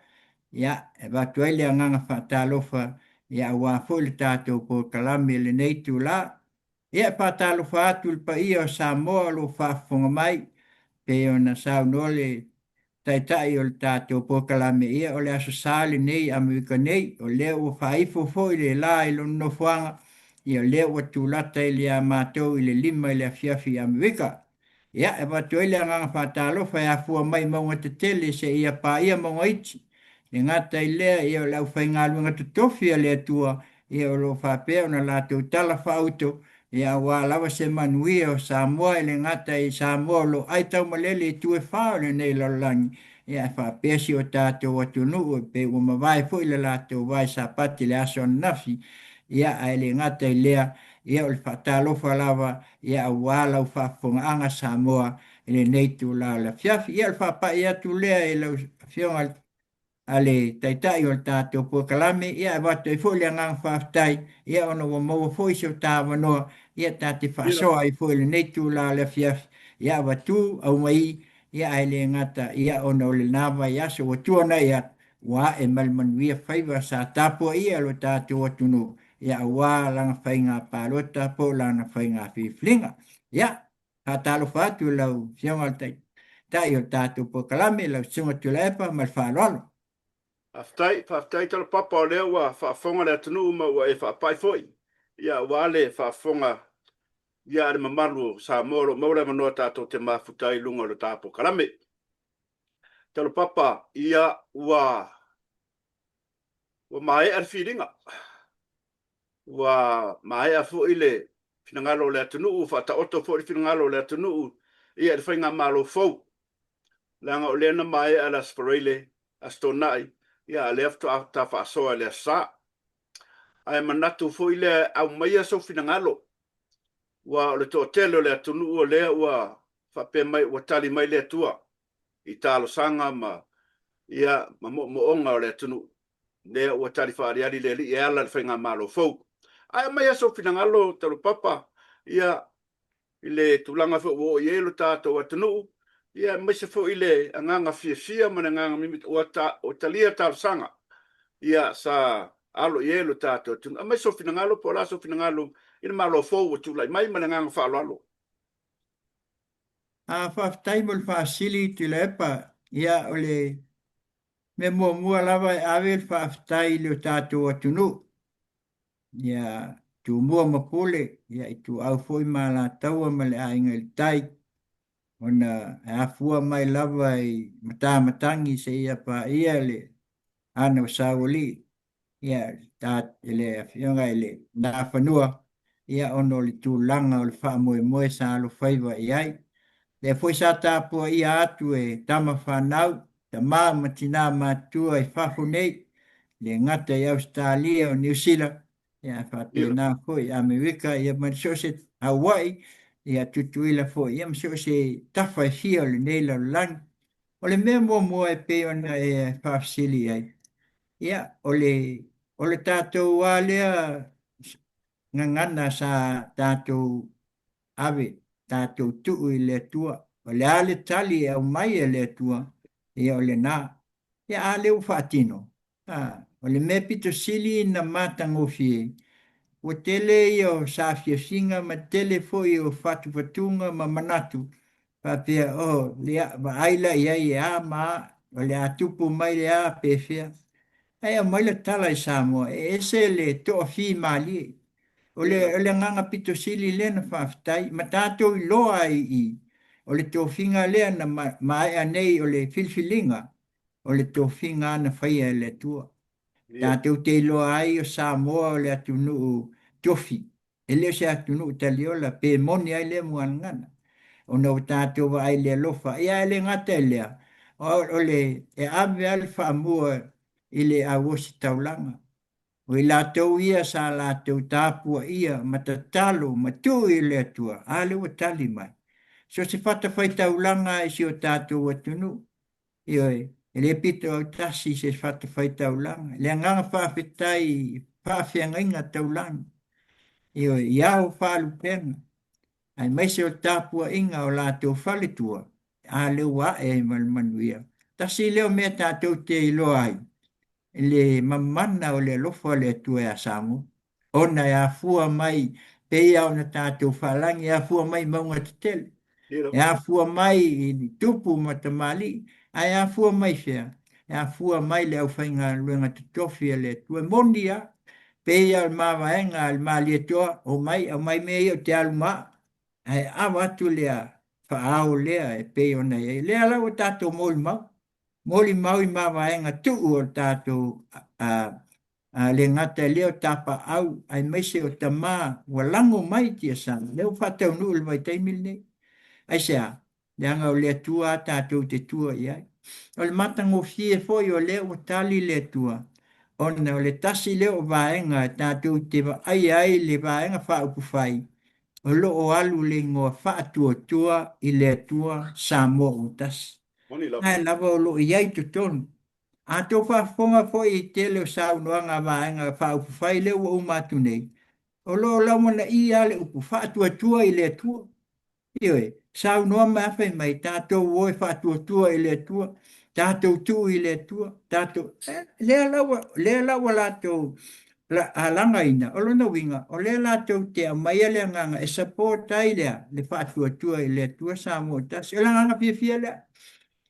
ia, e avatu ai le agaga faatalofa, ia, aua foi le tatou polokalame i lenei itula. Ia, e faatalofa atu i le paia o Samoa o lo o faafofoga mai, pei ona saunoa le Taitai o le tatou polokalame, ia o le Aso Sa lenei i Amerika nei, o lea ua faaifo foi le la i lona nofoaga, ia o lea ua tulata i le a matou i le lima i le afiafi i Amerika. Ia, e avatu ai le agaga faatalofa e afua mai mauga tetele seia paia mauga iti. E le gata i lea, ia o le aufaigaluega totofi a le Atua, ia o lo o faapea ona latou tala faauto, ia aua lava se manuia o Samoa, e le gata i Samoa o lo o aitaumalele i itu e fa o lenei lalolagi, ia ae faapea si o tatou atunuu e pei ua mavae foi le latou vae Sapati i le aso ananafi, ia ae le gata i lea, ia o le faatalofa lava ia aua lau faafofogaaga Samoa i lenei itula o le afiafi. Ia o le faapai atu lea i lau Afioga a le Taitai o le tatou polokalame, ia e avatu ai foi le agaga faafetai, ia ona ua maua foi so ta avanoa, ia ta te faasoa ai foi i lenei itula o le afiafi, ia avatu aumai, ia ae le gata, ia ona o lena vaiaso ua tuanai atu, ua ae ma le manuia faiva sa tapuaia e lo tatou atunuu, ia aua lana faiga palota po o lana faiga filifiliga. Ia, faatalofa atu i lau Afioga i le Taitai o le tatou polokalame, lau Susuga Tuilaepa, ma le faaaloalo. Faafetai, faafetai Talapapa o lea ua faafofoga le atunuu ma ua e faapai foi, ia aua le faafofoga ia a le mamalu o Samoa o lo o maua le avanoa tatou te mafuta ai i luga o le ta polokalame. Talapapa, ia ua ua maea le filiga, ua maea foi le finagalo o le atunuu, ua faataoto foi le finagalo o le atunuu ia i le faigamalo fou, leaga o lea na maea le Aso Faraile, Aso Toonai, ia a o lea faatoa ta faasoa i le Aso Sa. Ae manatu foi lea, aumaia sou finagalo, aua o le toatele o le atunuu o lea ua faapea mai ua tali mai le Atua i talosaga ma ia ma moomooga o le atunuu, lea ua tali faaaliali le Alii e ala i le faigamalo fou. Ae aumaia sou finagalo Taulapapa ia i le tulaga foi ua oo i ai lo tatou atunuu, ia aemaise foi le agaga fiafia ma le agaga mimita ua ta, ua talia talosaga ia sa alo i ai lo tatou atunuu. Aumai sou finagalo po o le a sou finagalo i le Malo fou ua tulai mai ma le agaga faaaloalo. A faafetai mo le faasili Tuilaepa. Ia o le mea muamua lava e ave le faafetai i le tatou atunuu. Ia Tumua ma Pule, ia Ituau foi ma Alataua ma le Aiga i le Tai, ona e afua mai lava i Matamatagi seia paia le ana o Saualii. ia ta le afioga i le Nafanua, ia ona o le tulaga o le faamoemoe sa alofaiva i ai. Lea foi sa tapuaia atu e tama fanau, tama ma tina matutua i fafo nei, le gata i Ausetalia o Niu Sila, ia faapena foi i Amerika, ia ma so o se Hawaii, ia Tutuila foi, ia ma so o se tafa e fia o lenei lalolagi. O le mea muamua e pei ona e faafesili i ai, Ia, o le, o le tatou lava lea gagana sa tatou ave, tatou tuu i le Atua. O le a le tali e aumai e le Atua, ia o lena. Ia a lea ua faatino, a, o le mea pito sili na matagofie, ua tele ia o saafiafiga ma tele foi o fatufatuga ma manatu faapea, oh, ia, vaai la i ai e a ma a, o le a tupu mai le a pefea. Ae aumai le tala i Samoa, e ese le toafimalie. O le, o le agaga pito sili lea na faafetai, ma tatou iloa ai i i, o le tofiga lea na maea nei o le filifiliga, o le tofiga na faia e le Atua. Tatou te iloa ai o Samoa o le atunuu tofi, E le o se atunuu taliola pe moni ai lea muanagana ona ua tatou vaai i le alofa. Ia ae le gata i lea, o le e ave lava le faamua i le auositaulaga. O i latou ia sa latou tapuaia ma tatalo ma tuu i le Atua, a lea ua tali mai. So se fatafaitaulaga i si o tatou atunuu, Ioe, e le pito autasi se fatafaitaulaga, le agaga faafetai i faafeagaiga taulagi, ioe, i ao faalupega, aemaise o tapuaiga o latou faletua, a lea ua ae ai ma le manuia. Tasi lea o mea tatou te iloa ai le mamana o le alofa o le Atua ia Samoa, ona e afua mai Pei lava ona tatou faalagi, e afua mai i mauga tetele, e afua mai i tupu ma tamalii, ae afua mai fea? E afua mai le aufaigaluega totofi a le Atua. E moni lava, pei lava o le mavaega a le Malietoa, omai, aumai mea ia ou te alu ma au, ae ava atu le faaao lea e pei ona i ai. Lea la ua tatou molimau, molimau i mavaega tuu o le tatou A le gata i lea o tapaau aemaise o tama ua lago mai i tiasa, lea ua faataunuu i le vaitaimi lenei. Aisea? Leaga o le Atua a tatou te tua i ai. O le matagofie foi o lea ua tali le Atua, ona o le tasi lea o vaega e tatou te vaaia ai le Vaega Faaupufai o lo o alu le igoa Faatuatua i le Atua Samoa ua Tasi. Ae lava o lo o i ai i totonu A tou faafofoga foi i tele o saunoaga a Vaega Faaupufai lea ua uma atu nei, o lo o laumanaia lava le upu faatuatua i le Atua. Ioe, saunoa mai a fai mai, tatou o e faatuatua i le Atua, tatou tuu i le Atua, tatou... Eh, lea la ua, lea la ua latou lagaina, o lona uiga, o lea latou te aumaia le agaga e support ai lea, le faatuatua i le Atua Samoa tasi. O le agaga fiafia lea.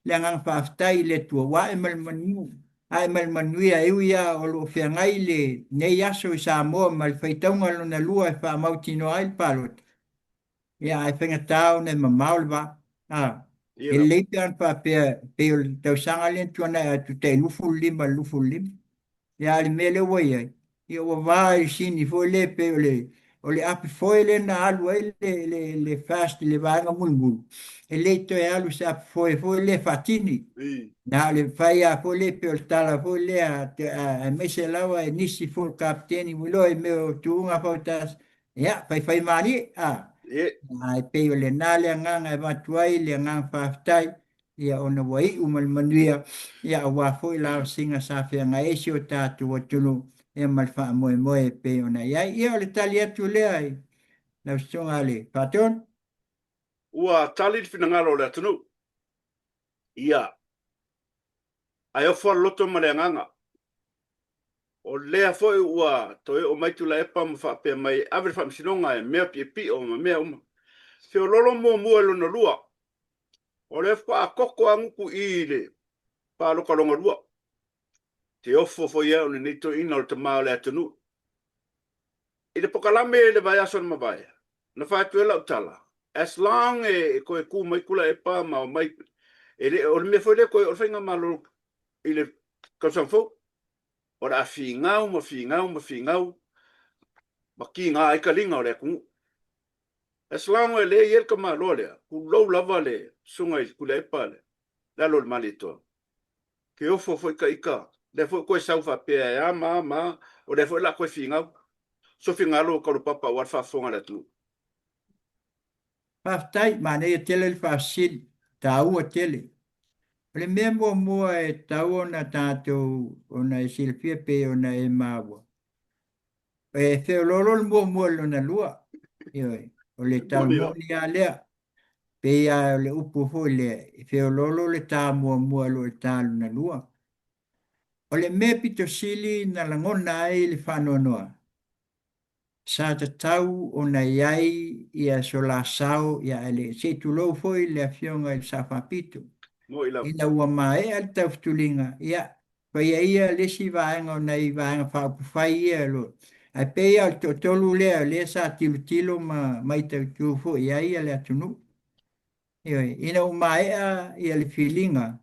Le agaga faafetai i le Atua ua ae mai le manu, ae mai le manuia e ui lava o lo o feagai lenei aso i Samoa ma le faitauga lona lua e faamautinoa ai le palota, ia ae faigata ona e mamao le va. A, e lelei pe ana faapea e pei o le tausaga lea na tuanai atu tai 25 i le 25. Ia a o le mea lea ua i ai, ia ua va i le sini foi lea pei o le, o le ape foe lea na alu ai le, le, le fast i le vaega mulimuli, e le i toe alu se ape foe foi lea faatini. Na o le fai lava foi lea pei o le tala foi lea, aemaise lava e nisi foi o kapeteni ua iloa i mea o tuuga fautasi, ia, faifaimalie, a. Ae pei o lena le agaga e avatu ai le agaga faafetai ia ona ua iu ma le manuia, ia aua foi laosiga sa feagai ai si o tatou atunuu, ia ma le faamoemoe e pei ona i ai. Ia o le tali atu lea i lau Susuga i le Faatonu. Ua tali le finagalo o le atunuu, ia, ae ofo le loto ma le agaga. O lea foi ua toe oo mai Tuilaepa ma faapea mai e ave le faamasinoga e mea piopio ma mea uma. Feololo muamua i lona lua. O lea faatoa koko a gutu i le palota lona lua. Te ofo foi au lenei toeaina o le tama o le atunuu. I le pokalame i le vaiaso na mavae, na fai atu ai lau tala, as long e toe tu mai Tuilaepa ma omai, e le, o le mea foi lea toe o le faigamalo i le tausaga fou, o le a finau ma finau ma finau ma tiga ai taliga o le atunuu. As long e lea i ai le tamaloa lea, tulou lava le susuga i le Tuilaepa le lalo o le Malietoa. Ke ofo foi ta ita, lea foi toe sau faapea e a ma a ma a, o lea foi o le a toe finau. So finagalo o Kalaupapa aua le faafofoga a le atunuu. Faafetai, manaia tele le faafesili, taua tele. O le mea muamua e tatau ona tatou ona e silafia pei ona e maua, E feoloolo le muamua i le lona lua. Ioe, o le tala moni lava lea. Pei lava o le upu foi lea, e feoloolo le ta muamua i lo le ta lona lua. O le mea pito sili na lagona ai le faanoanoa, sa tatau ona i ai ia so la sao ia ae se i tulou foi le Afioga i le Sao Faapito. Ina ua maea le taufetuliga, ia, Faia ia le isi vaega o nai Vaega Faaupufai ia o lo o, ae pei lava o le toatolu lea o lea sa tilotilo ma matautu foi i ai le atunuu. Ioe, ina ua maea ia le filiga,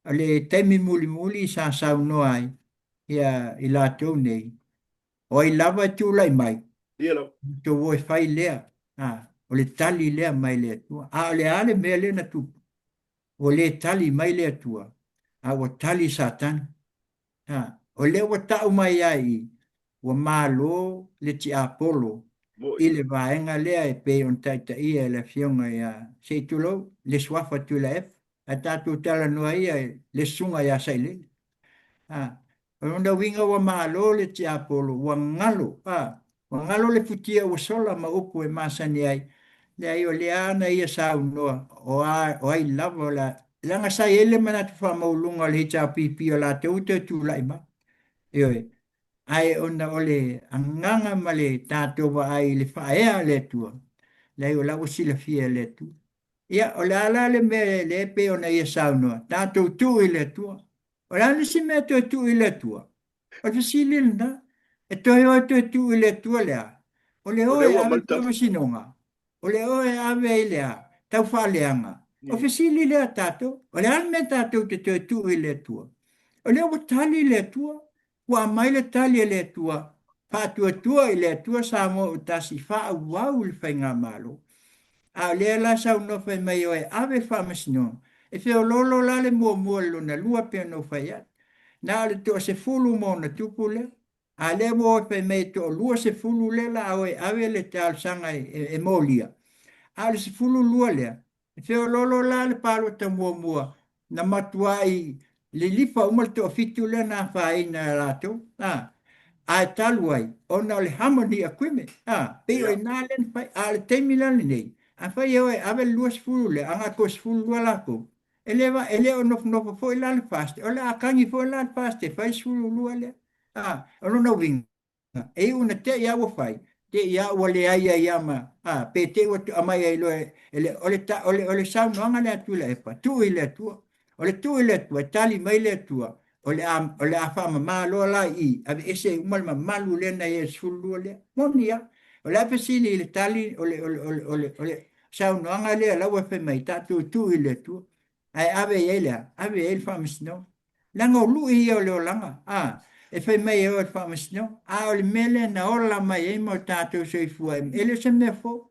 o le taimi mulimuli sa saunoa ai ia i latou nei, o ai lava e tulai mai, outou o e fai lea, a, o le tali lea mai le Atua. A o le a le mea lea na tupu? Ua le tali mai le Atua, a ua tali Satani. A, o lea ua tau mai ai i, ua malo le tiapolo i le vaega lea e pei ona taitaia e le Afioga ia, se i tulou, le Suafa Tuilaepa, ae tatou talanoa ia i le Susuga ia Sailele. A, O lona uiga ua malo le tiapolo, ua galo, a, ua galo le futia ua sola ma upu e masani ai. Leai, o lea na ia saunoa, o a, o ai lava o le a, leaga sa i ai le manatu faamaualuluga o le HRPP o latou e toe tulai mai. Ioe. Ae ona o le agaga ma le tatou vaai i le faaea a le Atua, leai o la ua silafia e le Atua. Ia, o le a la le mea lea e pei ona ia saunoa, tatou tuu i le Atua. O le a le isi mea e toe tuu i le Atua? O le fesili lena. E toe o e toe tuu i le Atua le a? O le o e ave i le faamasinoga? O le o e ave i le a? Taufaaleaga. O fesili lea a tatou. O le a le mea tatou te toe tuu i le Atua? O lea ua tali le Atua. Ua aumai le tali a le Atua, Faatuatua i le Atua Samoa Autasi, faaauau le Faigamalo. A o lea la saunoa fai mai o e ave le faamasinoga, e feoloolo la le muamua i le lona lua pei ona ou fai atu. Na o le toasefulu ma ona tupu lea. A lea ua o e fai mai e toaluasefulu lea la a o e ave le talosaga e molia, a o le 12 lea, E feoloolo la le palota muamua na matuai lilifa uma le toafitu lea na afaina e latou, a, ae talu ai ona o le harmony agreement, a, pei o i ina lea na fai. A o le taimi la lenei, afai e o e ave le 20 lea, a na toe 12 latou, e le, e le o nofonofo foi la le FAST, o le a tagi foi la le FAST e fai le 12 lea. A, o lona uiga, E iu ina te i a ua fai, te i a ua leai ai a ma, a, pe te i ua aumai ai loa e le, o le, o le, o le saunoaga lea a Tuilaepa, tuu i le Atua. O le tuu i le Atua, e tali mai le Atua, o le a, o le a faamama loa la i i, aveese ai uma le mamalu lea na i ai i le 12 lea. Moni a. O le a fesili i le tali, o le, o le, o le, o le, o le saunoaga lea la ua fai mai, tatou tuu i le Atua. Ae ave i ai le a? Ave i ai le faamasinoga. Leaga o lui ia o le olaga, a, e fai mai e o i le faamasinoga. A o le mea lea na ola mai ai ma o tatou soifua e le o se mea fou.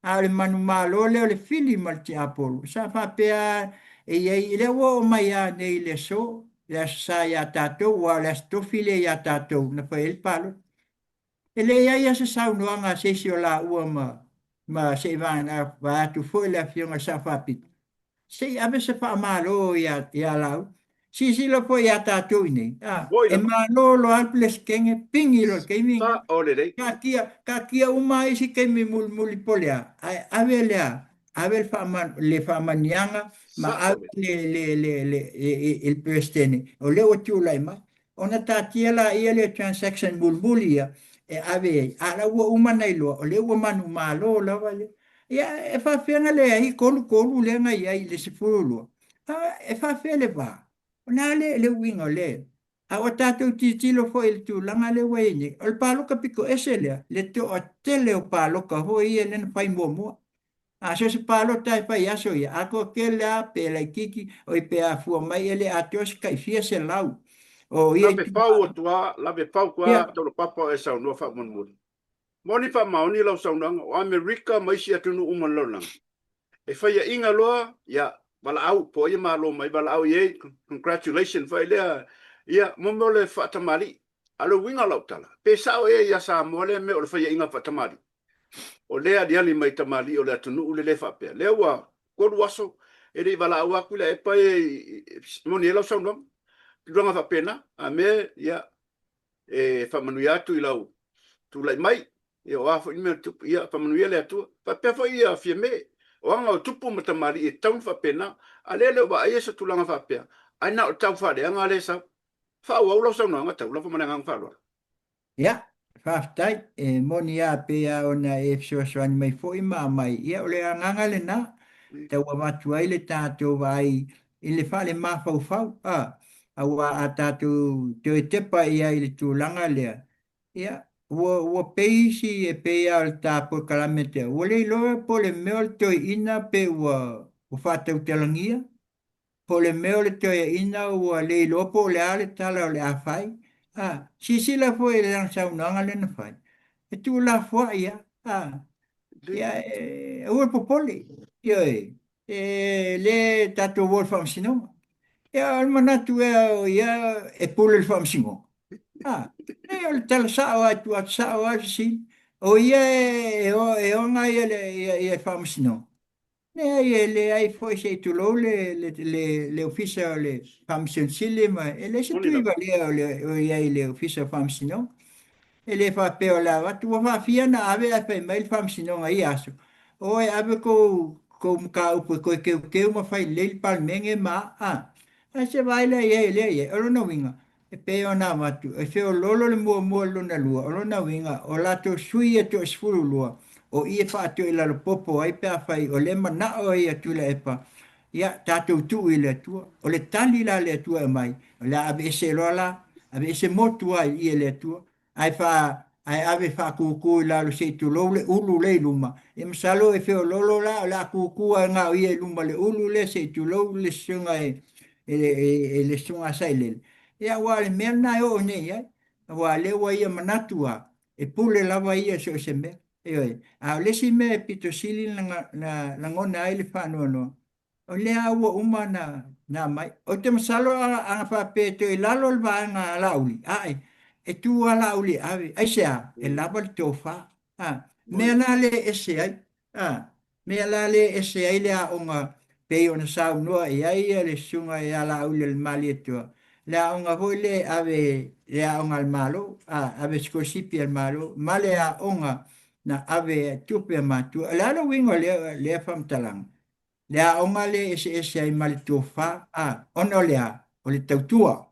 A o le manumalo lea o le fili ma le tiapolo, sa faapea e i ai, lea ua oo mai lava nei i le aso, le Aso Sa ia tatou, aua o le Aso Tofi lea ia tatou na fai ai le palota. E leai lava se saunoaga a se isi o laua ma, ma se i vaeatu foi le Afioga i le Sao Faapito, se i ave se faamalo ia, ia Laauli. Silasila foi ia tatou i inei, a, e malo loa le Peresetene, pigi loa i le taimi lenei. Taatia, taatia uma lava isi taimi mulimuli po o le a, ae ave le a, ave le faama, le faamanuiaga ma ave le, le, le, le, i le Peresetene, o lea ua tulai mai. Ona taatia laia lea o transaction mulimuli ia e ave ai, a o la ua uma ona iloa, o lea ua manumalo lava ia. Ia, e faapefea ona leai, 33 lea na i ai i le 12, a, e faapefea le va? O le a le, le uiga o lea? A ua tatou tilotilo foi i le tulaga lea ua i ai nei, o le palota pito ese lea, le toatele o palota foi ia lea na fai muamua. A so o se palota e fai aso ia, atoa tele lava pe laitiiti, oi pe afua mai e le atoa se tai fia selau o ia Lave pau atu lava, lave pau atu lava Taulapapa o e saunoa faamolemole. Moni faamaoni lau saunoaga, o Amerika ma isi atunuu uma o le lalolagi, e faiaina loa, ia, valaau, po o ai e malo mai, valaau i ai, congratulation foi lea, ia, mo mea o le faatamalii. A o le uiga o lau tala, pe sao ea ia Samoa lea mea o le faiaina faatamalii? O lea e aliali mai tamalii o le atunuu le le faapea. Lea ua 3 aso e le i valaau atu Tuilaepa e moni ai lau saunoaga. Tulaga faapena, a mea ia e faamanuia atu i lau tulai mai. Ia o a foi mea tupu, ia faamanuia le Atua. Faapea foi ia Fiame, o aga o tupu ma tamalii e tatau ona faapena. A lea e le o vaaia se tulaga faapea, ae na o le taufaaleaga lea e sau. Faaauau lau saunoaga Taulapa ma le agaga faaaloalo. Ia, faafetai. E moni lava pei lava ona e fesoasoani mai foi ma aumai, ia o le agaga lena, tau avatu ai le tatou vaai i le faalemafaufau, a, aua a tatou toe tepa i ai i le tulaga lea, ia, ua, ua pei isi e pei lava o le ta polokalame te au, ua le iloa po o le mea o le toeaina pe ua, ua faatautalagia, Po o le mea o le toeaina ua le iloa po o le a le tala o le a fai. A, silasila foi i lana saunoaga lea na fai, e tuulafoai lava. A, ia, e, aua le popole. Ioe, e le tatou o i le faamasinoga. Ia, o le manatu ea o ia e pule i le faamasinoga. A, e, o le tala sao lava e tuu atu sao lava le fesili. O ia e, e, e ona ia le, ia, ia le faamasinoga. Leai, e leai foi se i tulou le, le, le, le Ofisa o le Faamasino Sili ma e leai se tui valea o, le, o i ai i le Ofisa o Faamasinoga. E le faapea o le a avatu, ua faafia ona ave ae fai mai le Faamasinoga i ia aso, o e ave kou, kou mataupu e toe teuteu ma fai lelei le Palemene ma a. Ae se vaai la i ai o lea e i ai. O lona uiga, E pei ona avatu, e feoloolo le muamua i le lona lua, o lona uiga, o latou sui ia toa-12, o i e faatoilalopopo ai pe afai o lea e manao ai ia Tuilaepa, ia tatou tuu i le Atua. O le tali la a le Atua e aumai, o le a aveese loa la, aveese motu lava i i e le Atua, ae faa, ae ave faakukū i lalo se i tulou le ulu lea i luma. Ia masalo e feoloolo la o le a kukū lava na o ia i luma o le ulu lea se i tulou le susuga e, e, e, e le susuga a Sailele. Ia aua o le mea lena e oo nei i ai, aua o lea ua ia manatu lava, e pule lava ia i so o se mea. Ioe. A o le isi mea e pito sili na, na lagona ai le faanoanoa, O lea ua uma na, na aumai. Ou te masalo a, ana faapea e toe i lalo le vaega a Laauli, ae, e tu lava Laauli e ave. Aisea? E lava le tofa. A, mea la lea e ese ai, a, mea la lea e ese ai le aoga pei ona saunoa i ai le susuga ia Laauli o le Malietoa, le aoga foi lea e ave, le aoga a le Malo, a, ave sikolasipi a le Malo, ma le aoga na ave tupe a matua. O le a le uiga o lea, lea faamatalaga? Le aoga lea e eseese ai ma le tofa, a, ona o le a? O le tautua,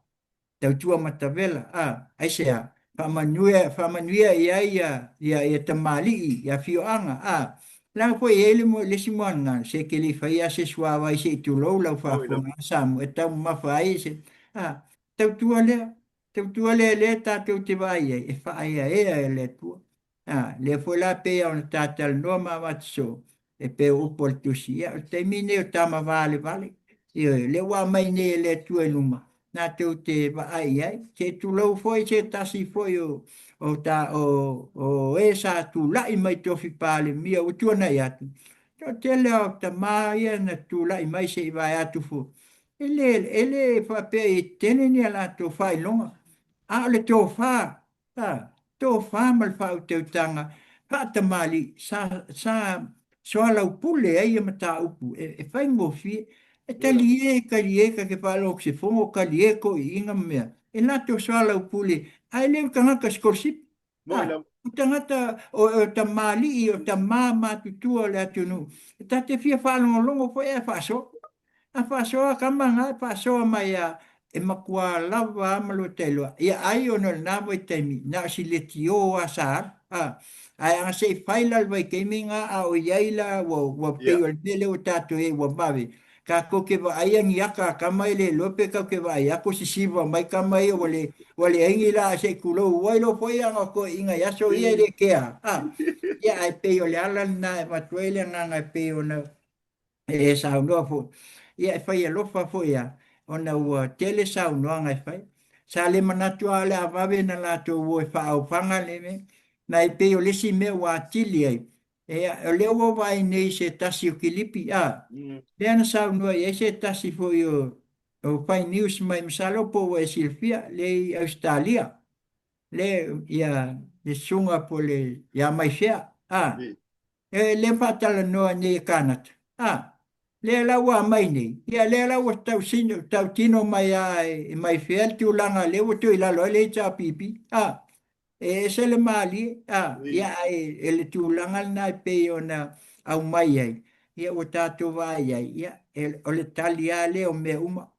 tautua matavela, a, aisea? Faamanuia, faamanuia i ai ia, ia, ia tamalii, ia afioaga, a. Leaga foi e i ai le, le isi moana, se e te le i faia se suavai se i tulou lau faafofoga a Samoa, e taumamafa ai se, a, tautua lea, tautua lea lea tatou te vaai ai, e faaeaea e le Atua. A, lea foi la pei ona ta talanoa ma avatu soo, e pei o upu a le Tusi, ia, o le taimi lenei o tama valevale, ioe, lea ua aumai nei e le Atua i luma, tatou te vaai i ai, se tulou foi se tasi foi o, o, ta, o, o e sa tulai mai tofi Palemia ua tuanai atu, toatele o tama ia na tulai mai se i vae atu foi, e le, e le faapea e tele ni a latou faailoga, a o le tofa A, tofa ma le faautautaga faatamalii sa, sa soalaupule ai ia mataupu e, e faigofie. E talie, talie, ta te faalogo se fono, talie toeaiina ma mea. E latou soalaupule, ae le o tagata sikolasipi. A, o tagata, o, o tamalii, o tama matutua o le atunuu. E ta te fia faalogologo foi ae faasoa. A faasoa kama na, e faasoa mai a e matua lava a ma lua tailoa. Ia ai ona o lena vaitaimi, na o si letiō a sa alu. A, ae ana se i fai la le vaitaimi na a o i ai la ua, ua pei o le mea lea ua tatou i ai ua vave. Tatou te vaaia ni aka a kama e le iloa pe tatou te vaai atu sisiva mai kama ia ua le, ua leai ni laa se i tulou ua iloa foi ana o toeaiina i aso ia e le kea. A, ia ae pei o le ala lena e avatu ai le agaga e pei ona e saunoa foi, ia e fai alofa foi lava, ona ua tele saunoaga e fai. Sa le manatu lava o le a vave ona latou o e faaofaga le mea, na e pei o le isi mea ua atili ai, e, o lea ua vaai nei i se tasi o kilipi, a, lea na saunoa i ai se tasi foi o, o fai news mai, masalo po ua e silafia, lea i Ausetalia, le, ia, le susuga po o le, ia Maifea, a, E le faatalanoa nei e Kanata. A, lea la ua aumai nei, ia lea la ua tau sino, tau tino mai a e mai fea le tulaga lea ua tuu i lalo ai le HRPP. A, e ese le malie, a, ia ae e le tulaga lena e pei ona aumai ai, ia ua tatou vaai ai, ia e, o le tali lava lea o mea uma.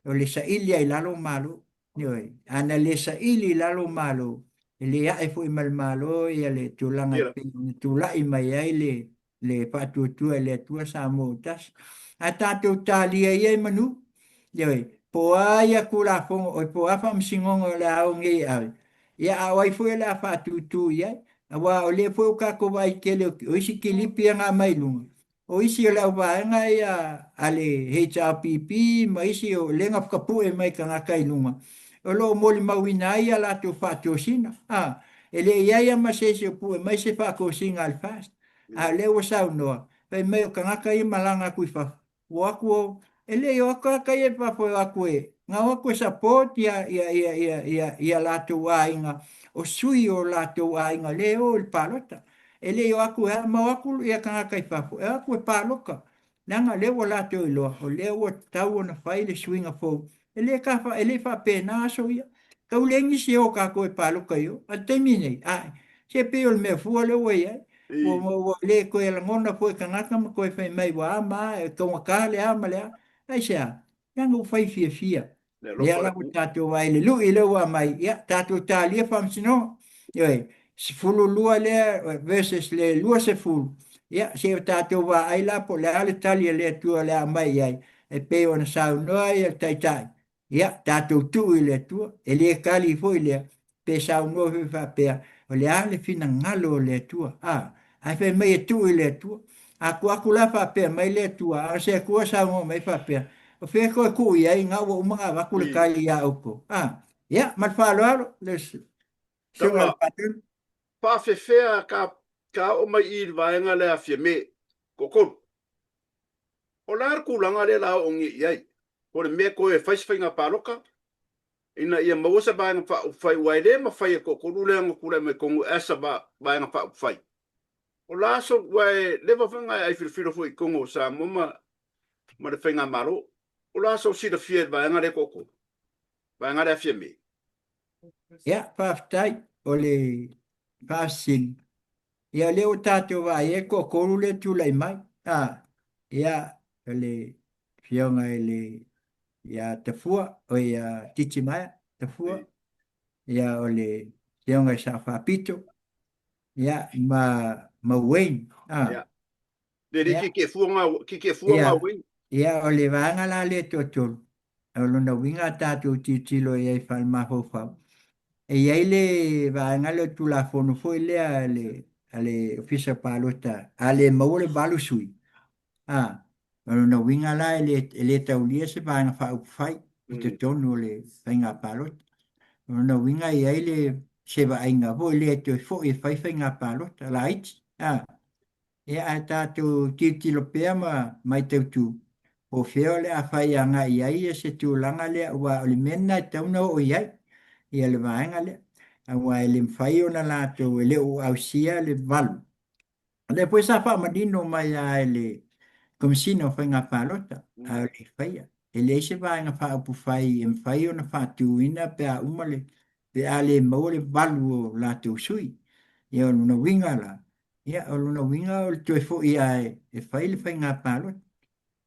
O le saili lava i lalo Malo. Ioe. A na le saili i lalo Malo, e le ae foi ma le Malo ia le tulaga e pei ona tulai mai ai le, le faatuatua i le Atua Samoa ua tasi. Ae tatou talia ia i manu, ioe, po o a ia Tulafono, oi po o a faamasinoga o le a o nei e ave, ia a o ai foi o le a faatūtū i ai, aua o lea foi ua tatou vaai tele o isi kilipi ia na aumai i luga, O isi o le auvaega ia a le HRPP ma isi o lea na tapue mai tagata i luga, o lo o molimauina ai a latou faatosina. A, e le i ai lava ma se isi o pue mai se faatosina a le FAST. A o lea ua saunoa, fai mai o tagata ia e malaga atu i fafo, ua o atu o, e le i o atu tagata ia i fafo e o atu e, na o atu e support ia, ia, ia, ia, ia, ia latou aiga, o sui o latou aiga lea e o i le palota. E le i o atu e a, ma o atu ia tagata i fafo, e o atu e paloka, leaga o lea ua latou iloa, o lea ua tatau ona fai le suiga fou. E le ka, e le faapena aso ia. Tau leai nisi e o tatou e paloka i o. A o le taimi nei, ae, se pei o le mea fua lea ua i ai. Ua, ua, ua le toe lagona foi e tagata ma toe fai mai ua a ma a, e taugata le a ma le a. Aisea? Leaga ua fai fiafia. Le Lea alofa la le ua tatou vaai i le lui lea ua aumai, ia tatou talia faamasinoga. Ioe, 12 lea versus le 20, ia se i o tatou vaai la po o le a le tali a le Atua o le a aumai i ai, e pei ona saunoa ai le Taitai, ia tatou tuu i le Atua, e le kali foi lea, pe saunoa foi faapea, o le a le finagalo o le Atua, a, ae fai mai e tuu i le Atua. A tuu atu la faapea mai le Atua, a o se Atua saunoa mai faapea, o fea e toe tuu i ai na ua uma ona avatu le tali ia outou. A, ia, ma le faaaloalo, le susuga i le Faatonu. Faafefea ka, ka oo mai i i le vaega lea a Fiame, toatolu. O le a le tulaga lea la oo nei i ai? Po o le mea toe fai se faiga palota ina ia maua se vaega faaupufai aua e le mafai e le toatolu lea ona tulai mai totonu as a vaega faaupufai. O le a so, aua e leva foi ona e ai filofilo foi i totonu o Samoa ma, ma le faigamalo. O le a sou silafia i le vaega lea toatolu? Vaega lea a Fiame. Ia, faafetai o le faasini. Ia, o lea ua tatou vaai ai toatolu lea e tulai mai. A, ia, o le Afioga i le ia Tafua, o ia Titimaea Tafua, ia o le Afioga i Sao Faapito, ia ma ma Wayne. A. Ia. Le le ki ke fuanga ki ke fuanga Wayne. Ia, o le vaega la lea toatolu, o lona uiga a tatou tilotilo i ai faale-mafaufau, e i ai le vaega lea o le Tulafono foi lea a le, a le Ofisa Palota, a le maua le 8 sui, a, o lona uiga la e le, e le taulia se vaega faaupufai i totonu o le faiga palota. O lona uiga e i ai le se vaaiga foi lea e toe foi e fai faiga palota laiti, a. Ia ae tatou tilotilo pea ma maitautu po o fea o le a fai agai i ai se tulaga lea, aua o le mea lena e tatau ona oo i ai ia le vaega lea, aua e le mafai ona latou, e le o ausia le 8. O lea foi sa faamanino mai lava e le Komesina o Faiga Palota, a o le i faia, e leai se vaega faaupufai e mafai ona faatuina pe a uma le, pe a le maua le 8 o latou sui. Ia o lona uiga la, Ia, o lona uiga o le toe foi lava e fai le faiga palota.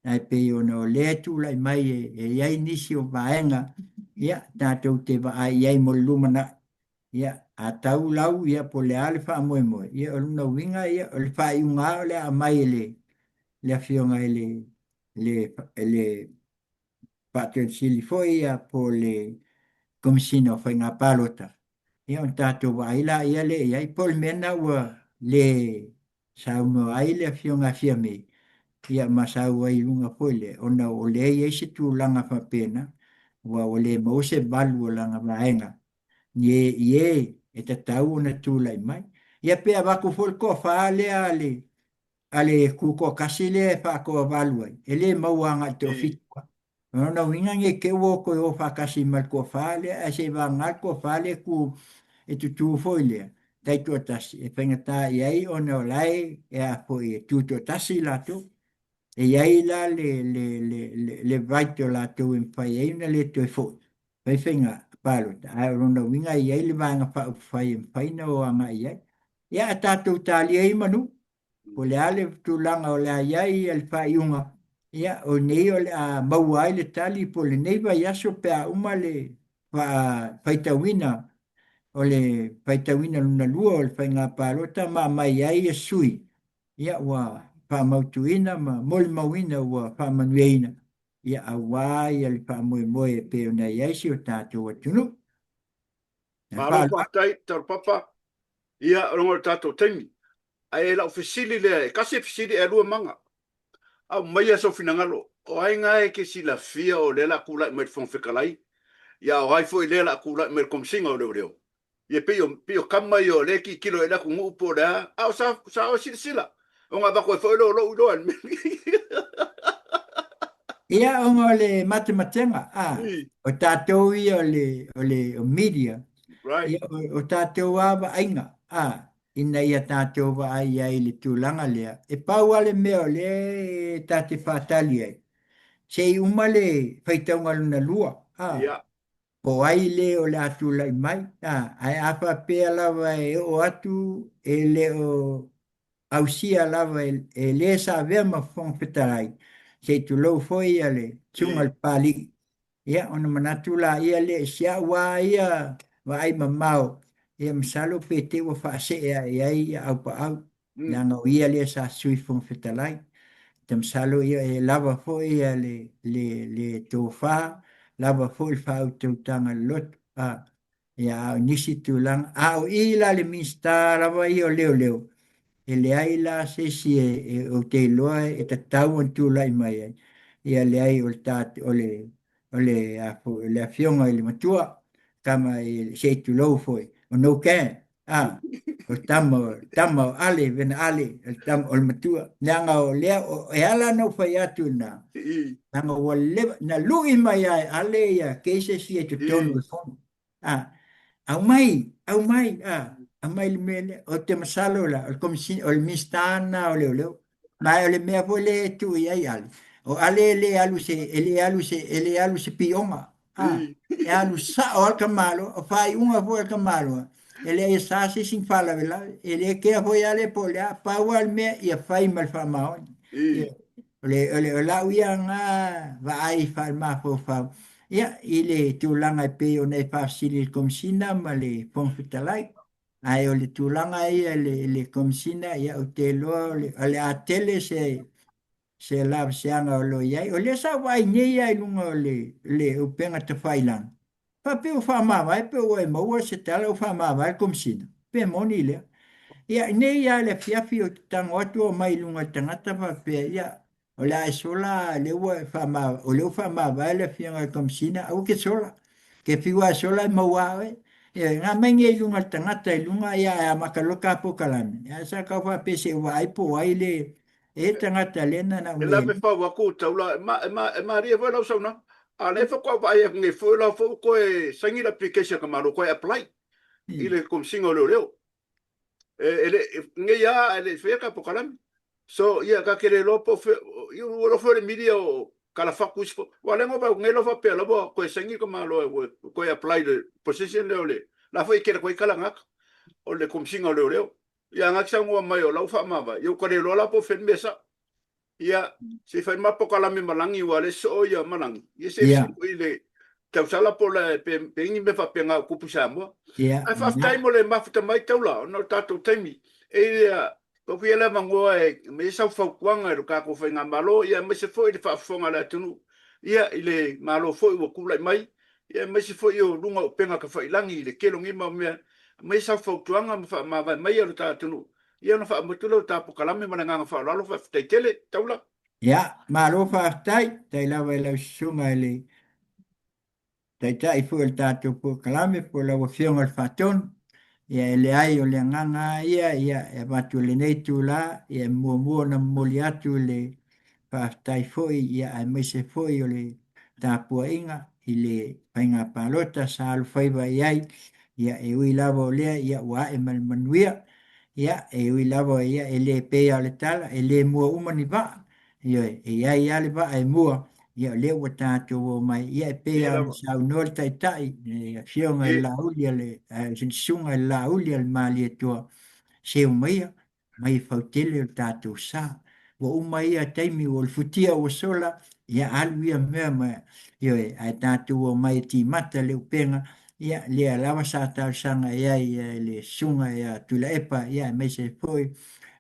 Ae pei ona o lea e tulai mai e i ai nisi o vaega, ia, tatou te vaai i ai mo le lumanai. Ia, a tau lau, ia, po o le a le faamoemoe, ia, o lona uiga, ia, o le faaiuga lava o le a aumai e le, le Afioga i le, le, le Faatonu foi ia po o le Komesina o Faiga Palota, ia ona tatou vaai laia lea i ai. Po o le mea lena ua le saunoa ai le Afioga a Fiame, ia ma sau ai i luga foi lea, ona o lea e i ai se tulaga faapena, aua ua le maua se valu o lana vaega i e, i e e tatau ona tulai mai. Ia pe avatu foi le toafa lea a le a le tutoatasi lea e faatoavalu ai, e le maua agai i le toafitu lava. O lona uiga ne i te i ua toe o faatasi ma le toafa lea, ae se i vagana le toafa lea e tu, e tutū foi lea, taitoatasi, e faigata i ai ona o la e, e a foi, e tutoatasi latou. E i ai la le, le, le, le, le right o latou e mafai ai ona le toe foi, fai faiga palota, ae o lona uiga e i ai le Vaega Faaupufai e mafai ona o agai i ai. Ia, a tatou talia ai manu, Po o le a le tulaga o le a i ai le faaiuga, ia, o nei o le a maua ai le tali po o lenei vaiaso pe a uma le faitauina o le faitauina lona lua o le faiga palota ma aumai ai ia sui, ia, ua faamautuina ma molimauina ua faamanuiaina, ia, aua ia le faamoemoe e pei ona i ai si o tatou atunuu. Malo faafetai Taulapapa. Ia, ona o le tatou taimi. Ae lau fesili lea, e tasi e fesili ae lua maga. Aumaia sou finagalo, o ai na e te silafia o lea la a tulai mai le Fofoga Fetalai, ia o ai foi lea la a tulai mai le Komesina o Leoleo? Ia pei o, pei o tama ia o lea e tilotilo i ai le atunuu po o le a, a o sa, sa oe silasila, ona avatu ai foi lea o lou iloa i le mea lenei. Ia, ona o le matematega, a, o tatou ia o le, o le o media, Right. ia, o, o tatou lava vaaiga, a, ina ia tatou vaai ai i le tulaga lea, e pau lava le mea o lea e ta te faatali ai, se i uma le faitauga lona lua, a, Ia. po o ai le o le a tulai mai, a, ae a faapea lava e oo atu e le o ausia lava e le sa avea ma Fofoga Fetalai, se i tulou foi le susuga i le Papalii. Ia, ona manatu laia lea i si au lava ia vaai mamao, ia masalo pe te i ua faasee ae i ai ia Aupaau, leaga o ia lea sa Sui Fofoga Fetalai. Ou te masalo ia e lava foi ia le, le, le tofa, lava foi le faautautaga loloto. A, ia, a o nisi tulaga, a o i la le Minisita lava ia o Leoleo, e leai la se isi e, ou te iloa e tatau ona tulai mai ai. Ia leai o le ta, o le, o le, a foi, o le afioga i le matua, tama i, se i tulou foi, o no can, a, o tama, tama o Ale, vena Ale, o le tama, o le matua. Leaga o lea, o, e ala ona ou fai atu i ina, leaga ua leva, na lui mai lava e Ale ia cases ia i totonu o le fono. A, aumai, aumai, a, aumai le mea lea. Ou te masalo la, o le Komesina, o le Minisita lena o Leoleo. Ma o le mea foi lea e tuu i ai Ale, o Ale e le alu se, e le alu se, e le alu se pioga. A, e alu sao lava le tamaloa, o faaiuga foi a le tamaloa, e leai e sa se isi faalavelave. E le kea foi Ale po o le a, pau lava le mea ia fai ma le faamaoni. O le, o le, o lau ia na vaai faalemafaufau, ia, i le tulaga e pei ona e faafesili i le Komesina ma le Fofoga Fetalai. Ae o le tulaga ia i le, i le Komesina, ia, ou te iloa o le, o le a tele se, se lavaseaga o lo o i ai. O lea sa ou vaai nei lava i luga o le, le upega tafailagi, faapea ua faamavae pe ua e maua se tala ua faamavae le Komesina, pe moni lea. Ia, nei lava i le afiafi ou te tago atu o mai i luga o le tagata faapea, ia, o le a e sola, lea ua e faamavae, o lea ua faamavae le afioga i le Komesina, aua ke sola. Ke fiu lava e sola e maua lava oe. Ia, na aumai nei i luga o le tagata i luga, ia, ae amata loa ta polokalame. Ia, sa tau faapea se i ou vaai po o ai le, e tagata lea na E lave fau atu taula, e, ma, e, ma, e malie foi lau saunoaga. A lea faatoa vaai atu nei foi la foi ua toe saini le application a ka Malo toe apply i le Komesina o Leoleo. E, e le, nei a e le i faia ka polokalame. So, ia, ka te le iloa po o fea, ia, ua iloa foi o le media o Kalafatu isi foi. Aua o lea na ou vaai atu nei la faapea la ua toe saini ka Malo e ua toe apply i le position lea o le, la foi e tele atu ai kalagata o le Komesina o Leoleo. Ia na te saunoa mai o lau faamavae, ia ua ta le iloa la po o fea le mea sao. Ia, se i fai ma pokalame malagi aua o lea e soo ia malagi. Ia se i fesili i le tausala po o le pe pe i ni mea faapena o tupu i Samoa. Ae faafetai mo le mafuta mai taula ona o le tatou taimi. E ia, pau ia le avanoa e aumai ai sau fautuaga i lo tatou faigamalo, ia aemaise foi le faafofoga a le atunuu, ia i le Malo foi ua tulai mai, ia aemaise foi o luga o upega tafailagi i le tele o nei mau mea, aumai sau fautuaga ma faamavae mai lo ta atunuu, ia ona faamutu lea o ta polokalame ma le agaga faaaloalo, faafetai tele, Taula. Ia, malo faafetai, faafetai lava i lau susuga i le Taitai foi o le tatou polokalame po o lau Afioga i le Faatonu. Ia e leai o le agaga lava ia, ia e avatu i lenei itula, ia e muamua ona momoli atu le faafetai foi ia aemaise foi o le tapuaiga i le faiga palota sa alofaiva i ai, ia e ui lava o lea ia ua ae ma le manuia, ia e ui lava ia e le pei lava o le tala, e le mua uma ni vaa, ioe, e i ai lava le vaa e mua, ia o lea ua tatou omai, ia e pei lava ona saunoa le Taitai, le Afioga i le Laauli a le, le Susuga i le Laauli a le Malietoa, se omaia, mai e fautele o le tatou sa. Ua uma ia taimi, ua o le futia ua sola, ia alu ia mea ma, ioe, ae tatou omai e timata le upega, ia lea lava sa talosaga i ai le Susuga ia Tuilaepa, ia aemaise foi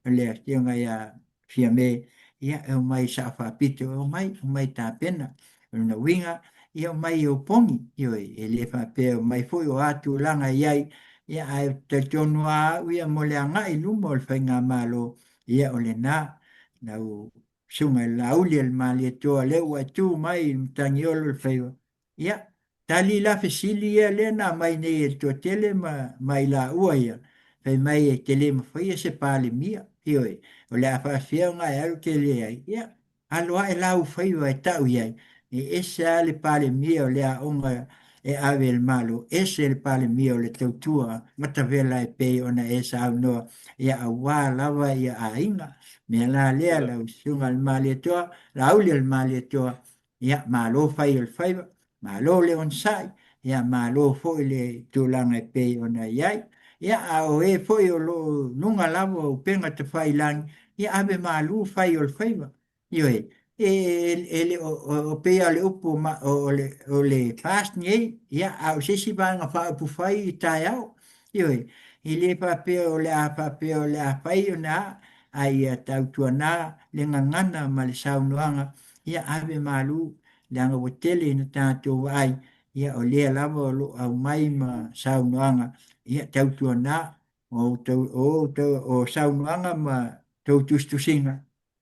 o le Afioga ia Fiame, ia e omai i Sao Faapito, e omai, omai tapena. O lona uiga, ia omai i ou pogi, ioe, e le faapea e omai foi o a tulaga e i ai, ia ae ou te talitonu lava au ia mo le agai i luma o le faigamalo, ia o lena, lau Susuga i le Laauli a le Malietoa lea ua e tu mai i le Matagiolo o le Faiva, Ia, tali la fesili ia lea na aumai nei e le toatele ma, ma i laua ia, fai mai e te le mafaia se Palemia, ioe, o le a faafefea ona e alu ke leai, ia, alo ae la ou faiva e tau i ai, e ese lava le Palemia o le aoga e ave e le Malo, ese le Palemia o le tautua matavela e pei ona e saunoa, ia aua lava ia aiga. Mea la lea lau Susuga i le Malietoa, Laauli o le Malietoa, Ia, malo fai o le faiva, malo le onosai, ia malo foi le tulaga e pei ona i ai. Ia, a o e foi o lo o luga lava o upega tafailagi, ia ave malu fai o le faiva. Ioe. E, e le o, o pei o le upu ma, o, le, o le fast nei, ia, a o se isi vaega faaupufai i taeao. Ioe, e le faapea o le a faapea o le a fai ona a, a ia tautuana le gagana ma le saunoaga, ia ave malu, leaga ua tele ina tatou vaai, ia o lea lava o lo o aumai ma saunoaga, ia tautuana o outou, o outou, o saunoaga ma tou tusitusiga,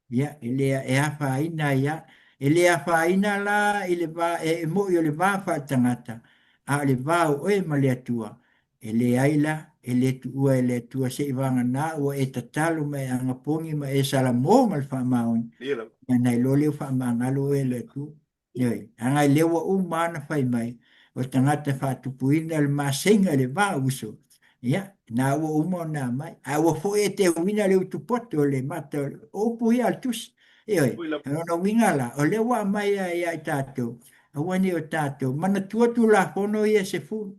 ia, e le e afaina ai lava. E le afaina la i le va, e mo'i o le va faaletagata, a o le va o oe ma le Atua, e leai la, e le tuua e le Atua seiavagana ua e tatalo ma e agapogi ma e salamo ma le faamaoni, ia ona iloa lea ua faamagalo oe e le Atua. Ioe, leaga lea ua uma ona fai mai, o tagata faatupuina le maseiga i le va o uso, ia, na ua uma ona aumai. Ae ua foi e te uiga le utu poto o le mata o upu ia a le tusi. Ioe, o lona uiga la, o lea ua aumai lava ia i tatou, aua ne i o tatou manatua Tulafono ia e sefulu.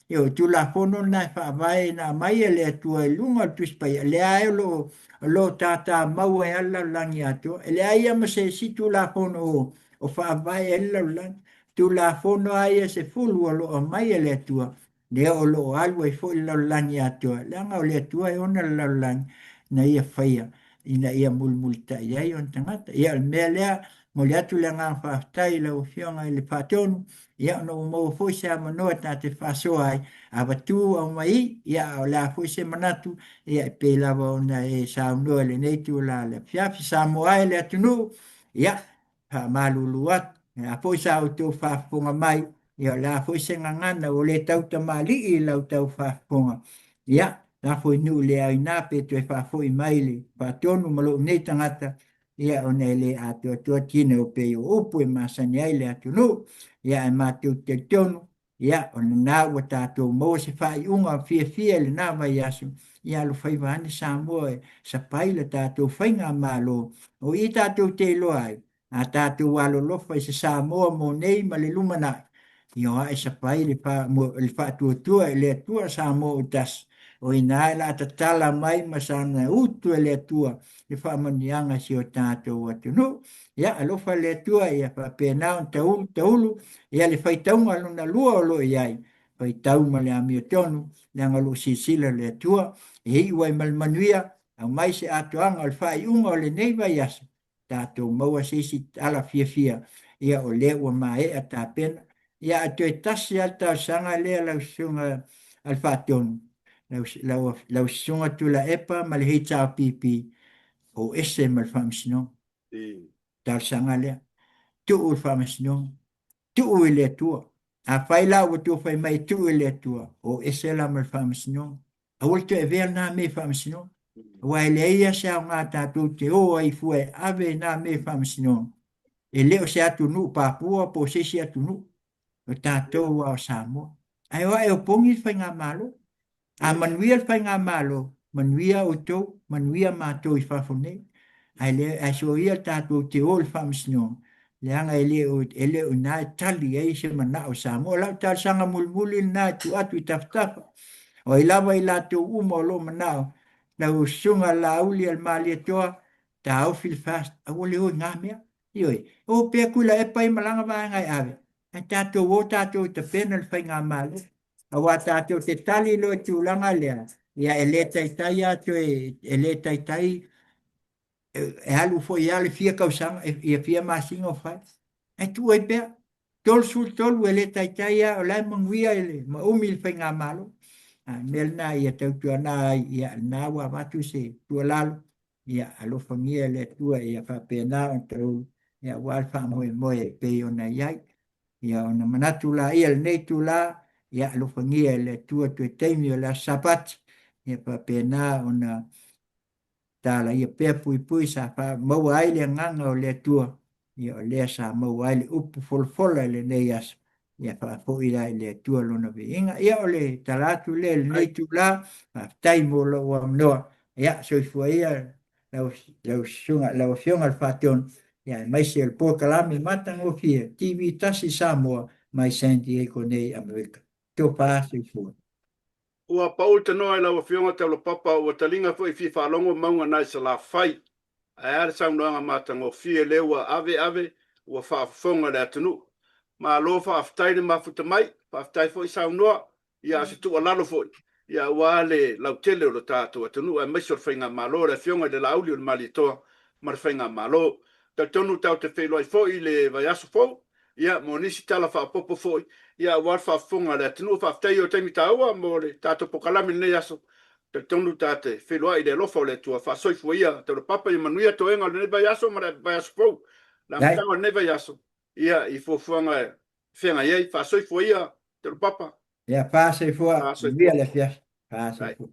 Ioe, o Tulafono na e faavae na aumai e le Atua i luga o le Tusi Paia, lea o lo o lo o tatamau ai lava le lalolagi atoa. E leai lava ma se isi Tulafono o, o faavae ai le lalolagi. Tulafono lava ia e sefulu o lo o aumai e le Atua, lea o lo o alu ai foi le lalolagi atoa, leaga o le Atua e ona le lalolagi na ia faia ina ia mulimulitai ai ona tagata. Ia, o le mea lea, momoli atu le agaga faafetai i lau Afioga i le Faatonu, ia ona ua maua foi se avanoa ta te faasoa ai, avatu aumai, ia a o le a foi se manatu, ia e pei lava ona e saunoa i lenei itula o le afiafi. Samoa e le atunuu, ia, faamalulu atu, o le a foi sa outou faafofoga mai, ia o le a foi se gagana ua le tautamalii i lau tau faafofoga, ia, lafo i nuu le aina pe toe faafoi mai le faatonu ma lou nei tagata, ia ona e le atoatoa tino pei o upu e masani ai le atunuu, ia ae matou te talitonu, ia o lena ua tatou maua se faaiuga fiafia i lena vaiaso, ia alofaiva ane Samoa e sapai le tatou faigamalo, o i tatou te iloa ai, a tatou alolofa i se Samoa mo nei ma le lumanai, ia o ae sapai le, fa, le faatuatua i le Atua Samoa o tasi, o ina e la tatala mai ma sana utu e le Atua le faamanuiaga i si o tatou atunuu. Ia, alofa le Atua ia faapena ona taulu taulu ia le faitauga lona lua o lo o i ai, faitau ma le amiotonu, leaga o lo o silasila le Atua e iu ai ma le manuia, aumai se atoaga o le faaiuga o lenei vaiaso, tatou maua se isi tala fiafia, ia o lea ua maea tapena. Ia ae toe tasi lava le talosaga lea lau susuga a le Faatonu, lau, lau, lau susuga Tuilaepa ma le HRPP, o ese ma le Faamasinoga. Talosaga lea. Tuu le Faamasinoga. Tuu i le Atua. Afai la ua tou fai mai e tuu i le Atua, o ese la ma le Faamasinoga. Aua le toe avea lena mea i Faamasinoga. Aua e leai lava se aoga tatou te o ai fua e ave na mea i Faamasinoga. E le o se atunuu Papua po o se isi atunuu. O tatou lava o Samoa. Ae o ae o pogi le faigamalo. A manuia le faigamalo, manuia outou, manuia matou i fafo nei. Ae le ae soia tatou te o i le faamasinoga, leaga e le o e le o i ina e tali ai se manao o Samoa. O lau talosaga mulimuli lena e tuu atu i tafatafa. O ai lava i latou uma o lo o manao, lau susuga Laauli a le Malietoa, taofi le FAST, aua le o i na mea. Ioe, o pea Tuilaepa i malaga vaega e ave, ae tatou o tatou e tapena le faigamalo. Aua tatou te tali loa i le tulaga lea, ia e le taitai lava toe, e le taitai e alu foi lava le fia tausaga, ia fia masina o fai. Ae tuu ai pea, 33 e le taitai lava, o la e manuia ma umi le faigamalo. A o le mea lena ia tautuana ai, ia lena ua avatu se tuualalo, ia alofagia e le Atua ia faapena ona taulu, ia aua le faamoemoe e pei ona i ai. Ia ona manatu laia i lenei itula, ia alofagia e le Atua toe taimi o le Aso Sapati, ia faapena ona talaia pea puipui sa maua ai le agaga o le Atua, ia o lea sa maua ai le upu folafola i lenei aso, ia faafoi la i le Atua lona viiga. Ia o le tala atu lea i lenei itula, faafetai mo lou avanoa, ia soifua ia lau, lau susuga, lau Afioga i le Faatonu, ia aemaise o le polokalame matagofie TV Tasi Samoa mai San Diego nei Amerika. Tofa soifua. Ua pau le tanoa i lau Afioga Taulapapa, ua taliga foi fia faalogo mauga nai Salafai. Ae a le saunoaga matagofie lea ua ave ave ua faafofoga le atunuu. Malo faafetai le mafuta mai, faafetai foi saunoa, ia a o se tuualalo foi, ia aua le lautele o le tatou atunuu aemaise o le Faigamalo, le Afioga i le Laauli o le Malietoa ma le Faigamalo. Talitonu tatou te feiloai foi i le vaiaso fou, ia mo nisi tala faaopoopo foi, ia aua le faafofoga a le atunuu. Faafetai i taimi taua mo le tatou polokalame i lenei aso. Talitonu ta te feiloai i le alofa o le Atua. Faasoifua ia Taulapapa, ia manuia toega o lenei vaiaso ma le vaiaso fou. Le amataga o lenei vaiaso, ia i fuafuaga e feagai ai. Faasoifua ia Taulapapa. Ia, faasoifua, manuia le afiafi. Faasoifua.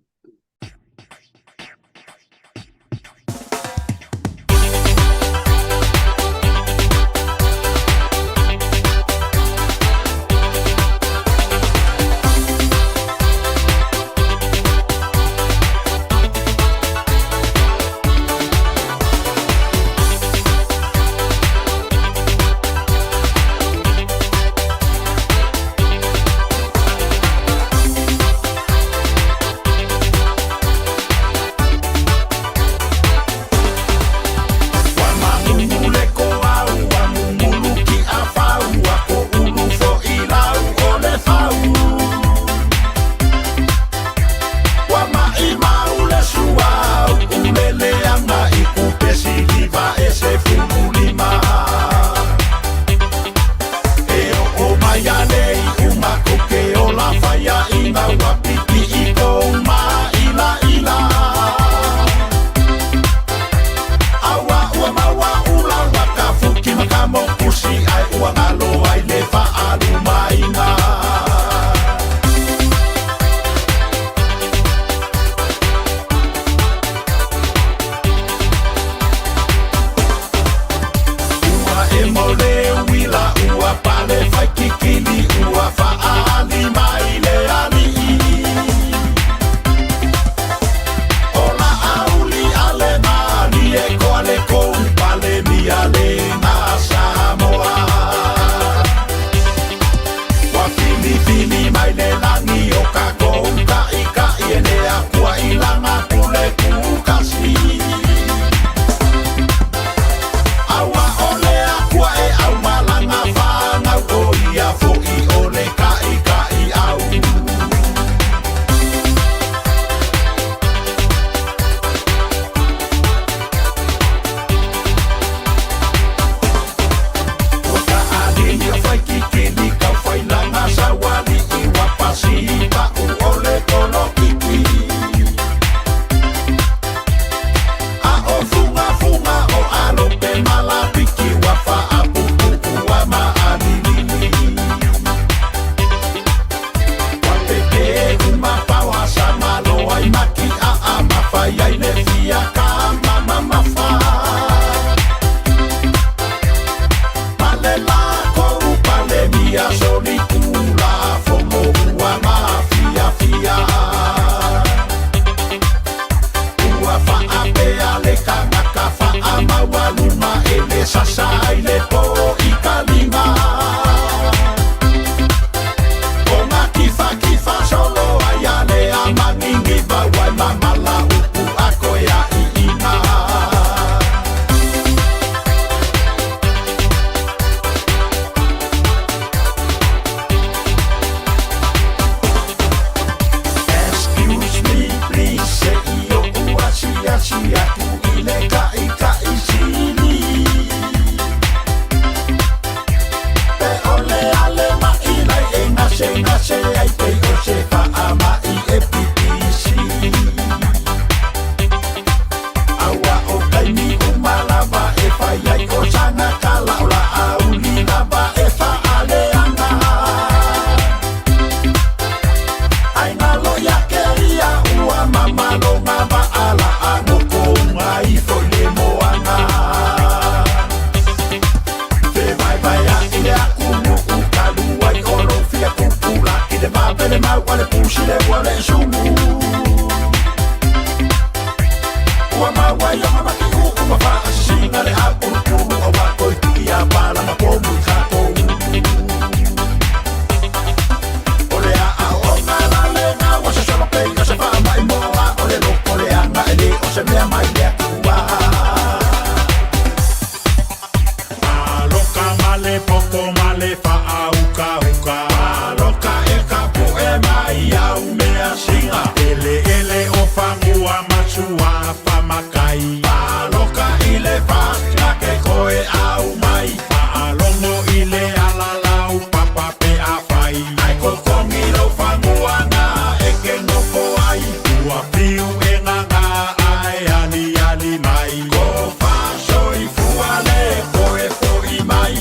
le faaukauka. Paloka e ka puʻe mai au mea siga. Eleele o fanua ma suafa matai. Paloka i le fast na ke koe au mai. Faalogo i le alalau papa pe afai. Ae kokogi lou fanua na e ke nofo ai. Ua fiu e gaga ae aliali mai. Ko faasoifua le koe foʻi mai.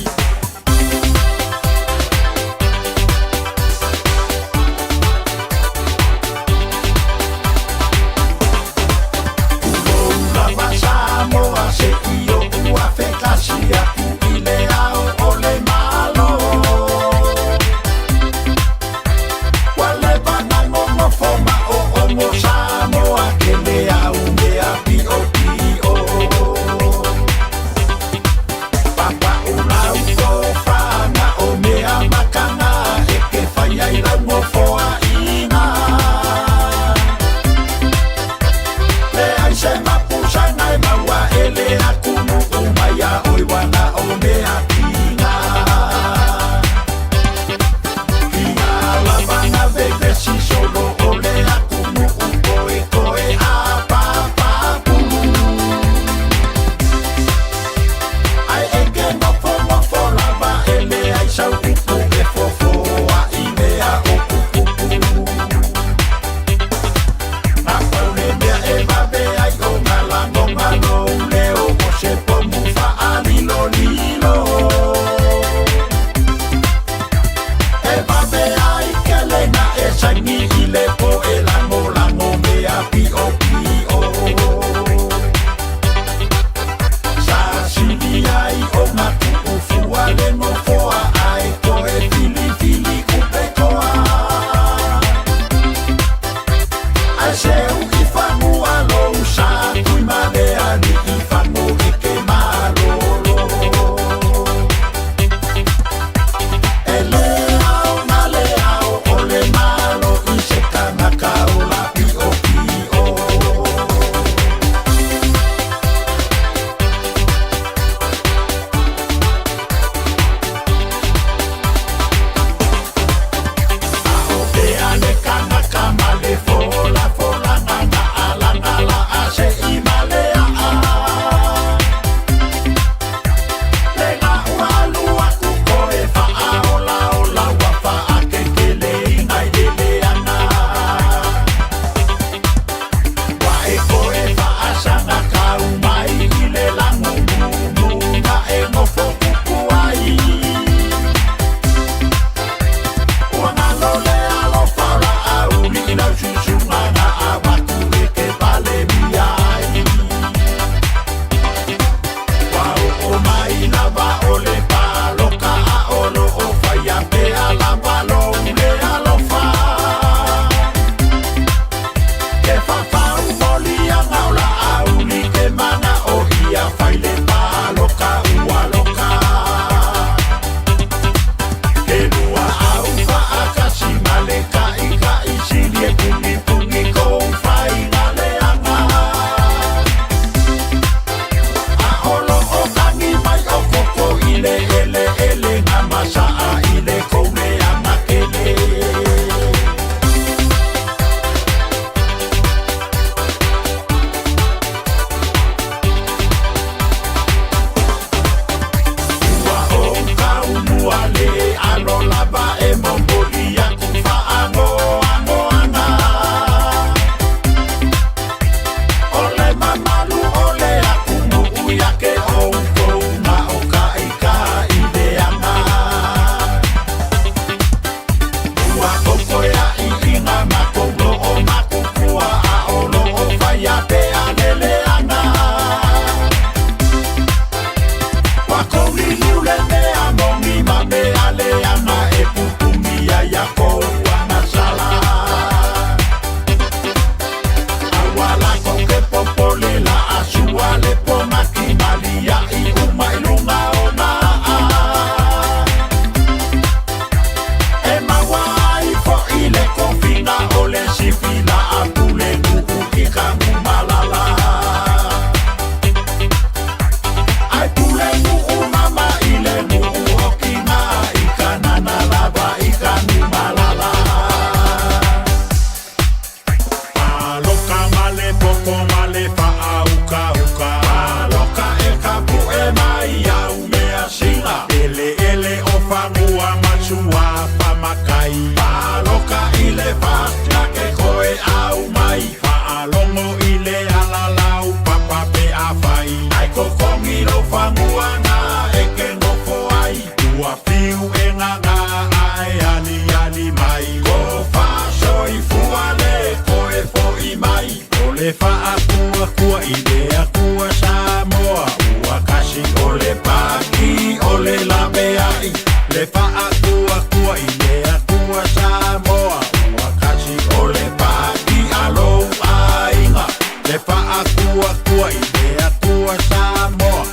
suafa matai. Paloka i le fast na ke koe au mai. Faalogo i le alalau papa pe afai. Ai kokogi lou fanua na e ke nofo ai. Ua fiu e gaga ae aliali mai. Ko faasoifua le koe fo'i mai. O le faatuatua i le Atua Samoa ua kasi o le paki o le laveai. Le faatuatua i le Atua Samoa ua kasi o le paki a lou aiga. Le faatuatua i le Atua Samoa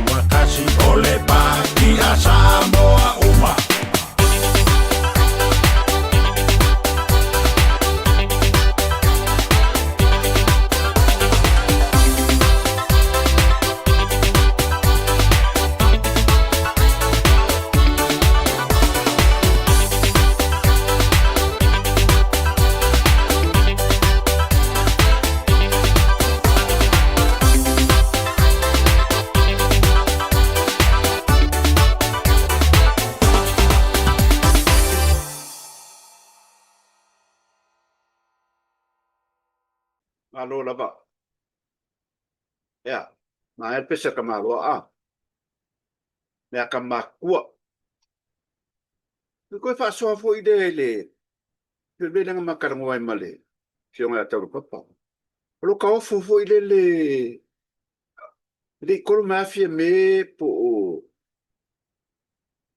ua kasi o le paki a Samoa uma. Malo lava. Ea, maea le pese a ka Malo a. Mea ka makua. E koe faasoa foi lea i le le mea lea na ma talanoa ai ma le Afioga ia Taulapapa. O lo ka ofo foi lele e le i kolo mai a Fiame po o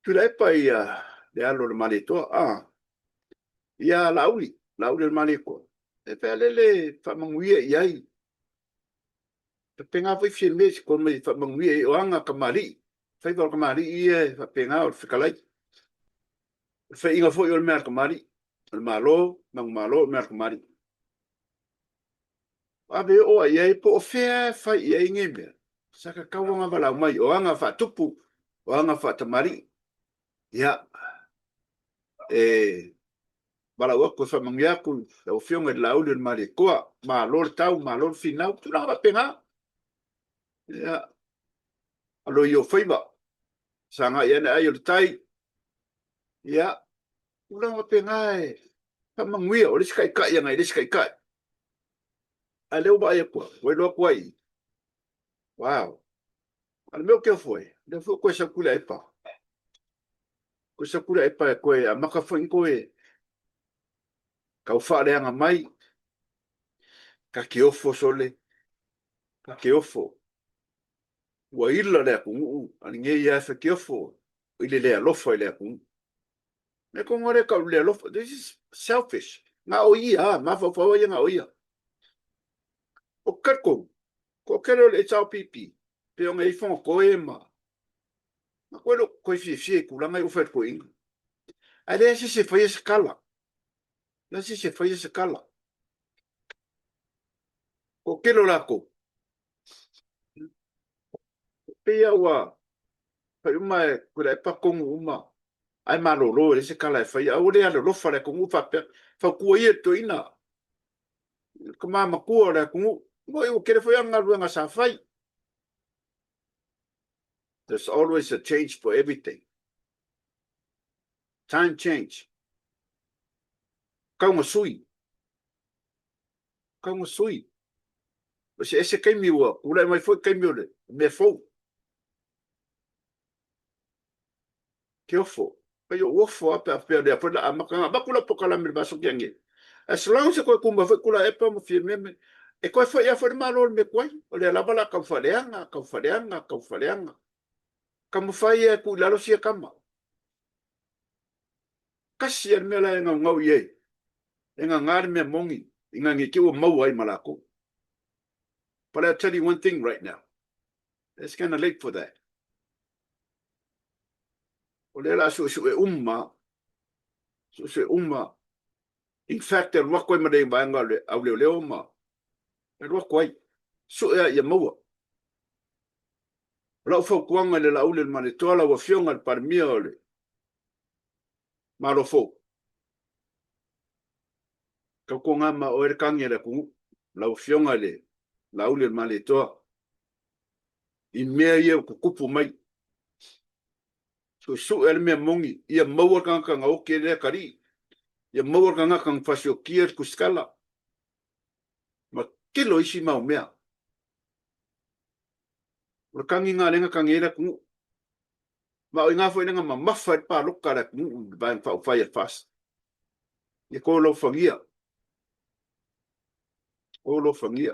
Tuilaepa ia le alo o le Malietoa, a ia Laauli, Laauli o le Malietoa. E pea lele faamanuia i ai. Faapena foi Fiame se kolo mai faamanuia i ai o aga kamali'i, faiva o le kamali'i ia e faapena o le fetalai. O le faiga foi o le mea a le kamali'i, o le Malo, manumalo o le mea a le kamali'i. Ave oo i ai po o fea e fai i ai nei mea, sa tatau ona valaau mai, o aga faatupu, o aga faatamalii. Ia, e valaau atu e faamanuia atu i lau Afioga i le Laauli o le Malietoa, malo le tau, malo le finau, tulaga faapena. Ia, alo i ou faiva, sagai ane ai o le tai, ia, tulaga faapena e faamanuia, o le isi taitai agai i le isi taitai. A lea ua vaai atu au, ua iloa atu ai i. Wow. A le mea o ke ofo ai, lea foi koe sau Tuilaepa. Koe sau Tuilaepa e koe amata foi koe tau faaleaga mai. Ka ke ofo sole, ka ke ofo. Ua ila le atunuu, a lenei ia e ke ofo i le le alofa i le atunuu. Me ko ngore ka le alofa. This is selfish. Nga o ia, mafaufau ia nga o ia. O kakou, ko kele o le HRPP, pe o ngai fonga koe ma, ma koe lo koe fiafia i tulaga i o whai koe inga. Ae lea se se whaia se kala. Lea se se whaia se kala. Ko kele o lākou. Pei a ua fai uma e koe e pakongu uma ai malolo e le se kala e whaia. Aua le alolofa le atunuu faapea. Fautua ia i le toeaina. Ka mamakua o le atunuu. Moi ua tele foi ana galuega sa fai. There's always a change for everything. Time change. Kaunga sui. Kaunga sui. O se ese taimi ua tulai mai foi taimi o le mea fou. Ke ofo. Pai o ofo a pe a pea lea foi la amata nga avatu lau polokalame i le vaiaso tea nei. As long as e toe tumau foi Tuilaepa ma Fiamē me e toe foi lava foi le Malo i le mea tuai. O lea lava o le a tau faaleaga, tau faaleaga, tau faaleaga. Taumafai ia e tuu i lalo sia tama. Tasi lava le mea la e gaugau i ai, e gaga le mea moni ina ne i te i ua maua ai ma latou. But I'll tell you one thing right now, it's kinda late for that. O lea o le a suesue uma, suesue uma. In fact, e alu atu ai ma le vaega o le auleoleo ma e alu atu ai. Sue a ia maua. O lau fautuaga i le Laauli o le Malietoa, lau Afioga i le Palemia o le Malo fou, tautuaga ma oe le tagi a le atunuu, lau Afioga i le Laauli o le Malietoa, i mea ia ua tutupu mai. Suesue le mea moni, ia maua le tagata na oti e le atalii, ia maua le tagata na fasiotia le tusikala, ma tele o isi mau mea. O le tagi lena lea na tagi ai le atunuu. Ma o i ina foi lea na mamafa ai le palota a le atunuu i le Vaega Faaupufai a le FAST. Ia tolofagia, tolofagia,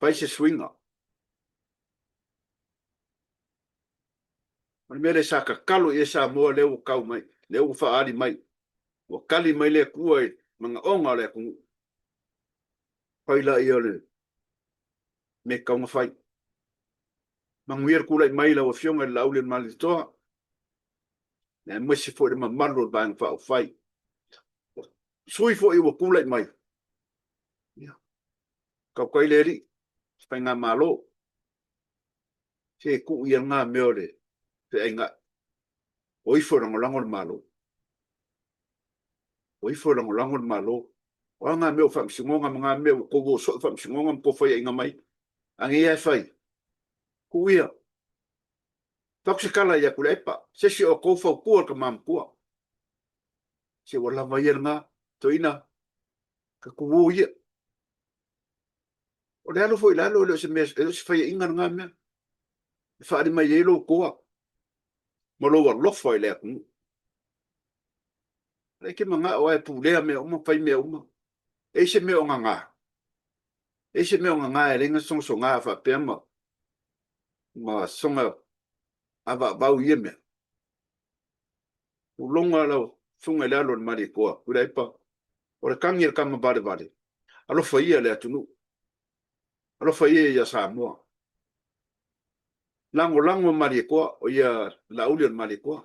fai se suiga. O le mea lea sa tatalo i ai Samoa lea ua tau mai, lea ua faaali mai, ua tali mai le Atua i manaoga o le atunuu. Fai laia o le mea e tatau ona fai. Manuia le tulai mai i lau Afioga i le Laauli o le Malietoa, aemaise foi le mamalu o le Vaega Faaupufai. Sui foi ua tulai mai, ia, tautai le Alii, se Faigamalo. Se tuu ia lena mea o le feaiga'i. O ifo e lagolago le Malo. O ifo e lagolago le Malo. O a ngā mea o faamasinoga ma ngā mea ua tou o soo i faamasinoga ma tou faiaina mai. A nei lava e fai. Tuu ia. Fai atu se tala ia Tuilaepa, se isi o outou fautua i le tama matua. Se ua lava ia lena, toeaina, tatou o ia. O le alu foi i lalo, e le o se mea, e le o se faiaina lena mea. E faaali mai ai lou toa ma lou alofa i le atunuu. O lea e te manao lava e pulea mea uma, fai mea uma. E i ai se mea o gaga? E i ai se mea o gaga e ala ai ona sogasoga faapea ma, ma soga avaavau i ia mea? Tulouna lau Susuga i le Alo o le Malietoa, Tuilaepa, o le tagi a le tama valevale, alofa ia le atunuu, alofa ia ia Samoa. Lagolago Malietoa, o ia Laauli o le Malietoa.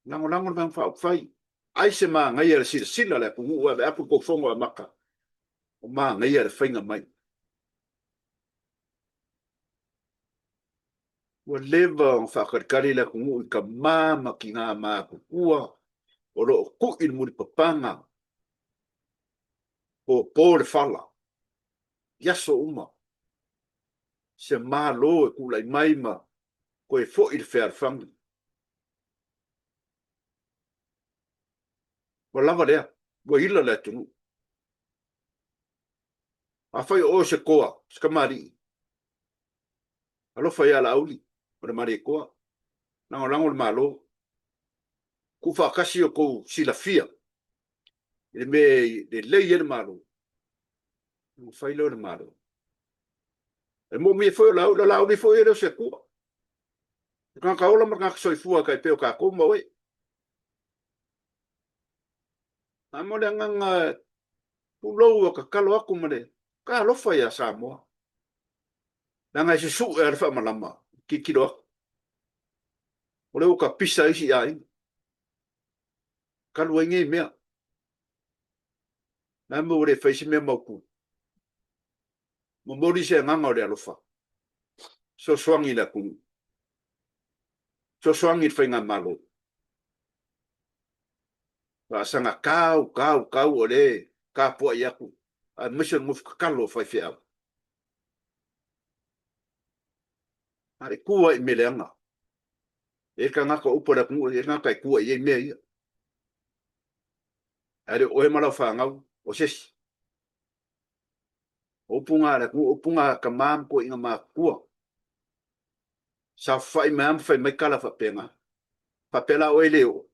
Lagolago le Vaega Faaupufai. Ai se manaia le silasila a le atunuu e ave atu le tou fono amata, o manaia le faiga mai. Ua leva ona faatalitali le atunuu i tama ma tina matutua o lo o tui le mulipapaga, popo le fala i aso uma, se Malo e tulai mai ma toe foi le fealofani. Ua lava lea, ua ila le atunuu. Afai o oe o se toa, se tamalii, Alofa ia Laauli o le Malietoa, lagolago le Malo, tuufaatasi o tou silafia i le mea e lelei ai le Malo, ona fai lea o le Malo. E moomia foi o Laauli, o Laauli foi e le o se Atua. O le tagata ola ma le tagata soifua e tai pei o tatou ma oe. A mo le agaga tulou a tatalo atu ma le talofa ia Samoa. Leaga e susue lava le faamalama, tilotilo atu. O lea ua tapisa isi aiga. Talu ai nei mea. O le a le mea ua le fai se mea mautu? Momoli se agaga o le alofa. Fesoasoani i le atunuu. Fesoasoani i le faigamalo. Faasaga tau, tau, tau o lea e tapuai atu, aemaise o le nofo tatalo a faifeau. A e tu ai i mea leaga. E i ai le tagata o upu a le atunuu, e i ai le tagata e tua i ai mea ia. Ae le o oe ma lau fanau, o se isi. O upu na a le atunuu, o upu na a tama ma toeaiina matutua. Saofafai mai lava ma fai mai tala faapena. Faapea la oe e le oo.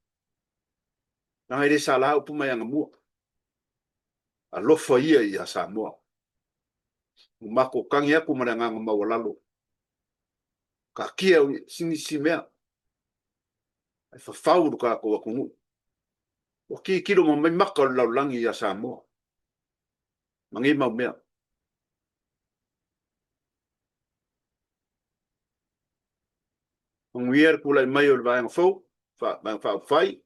Leaga e le sala upu mai anamua. Alofa ia ia Samoa. Ua matou tagi atu ma le agaga maualalo. Taatia nisi mea ae fafau lo tatou atunuu. Ua tilotilo mai maka o le lalolagi ia Samoa ma nei mau mea. Manuia le tulai mai o le Vaega Fou, Vaega Faaupufai,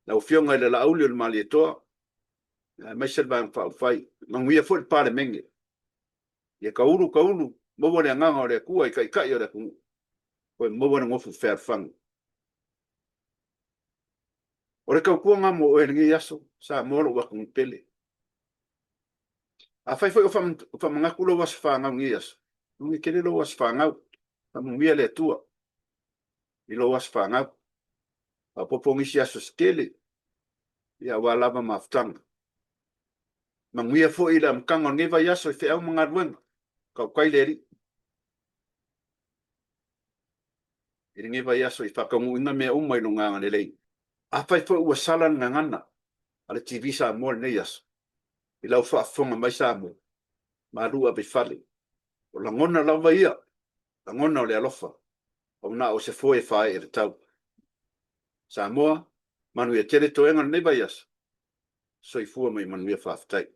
lau Afioga i le Laauli o le Malietoa, aemaise le Vaega Faaupufai. Manuia foi le Palemene. Ia taulu, taulu, maua le agaga o le Atua i Taitai o le atunuu, toe maua le nofo fealofani. O le tautuaga mo oe i lenei aso, Samoa lou atunuu pele. Afai foi o faamanatu lou aso fanau i lenei aso, manuia tele lou aso fanau, faamanuia le Atua. i lou aso fanau. Faaopoopo nisi aso se tele, ia aua lava mafutaga. Manuia foi le amataga o lenei vaiaso i feau ma galuega. Tautai le Alii i lenei vaiaso i faataunuuina mea uma i Lona agalelei. Afai foi ua sala le gagana a le TV Samoa i lenei aso, i lau faafofoga mai Samoa, malu ave i fale. O lagona lava ia, lagona o le alofa, ua na o se foe e faaee le tau. Samoa, manuia tele toega o lenei vaiaso. Soifua ma ia manuia. Faafetai.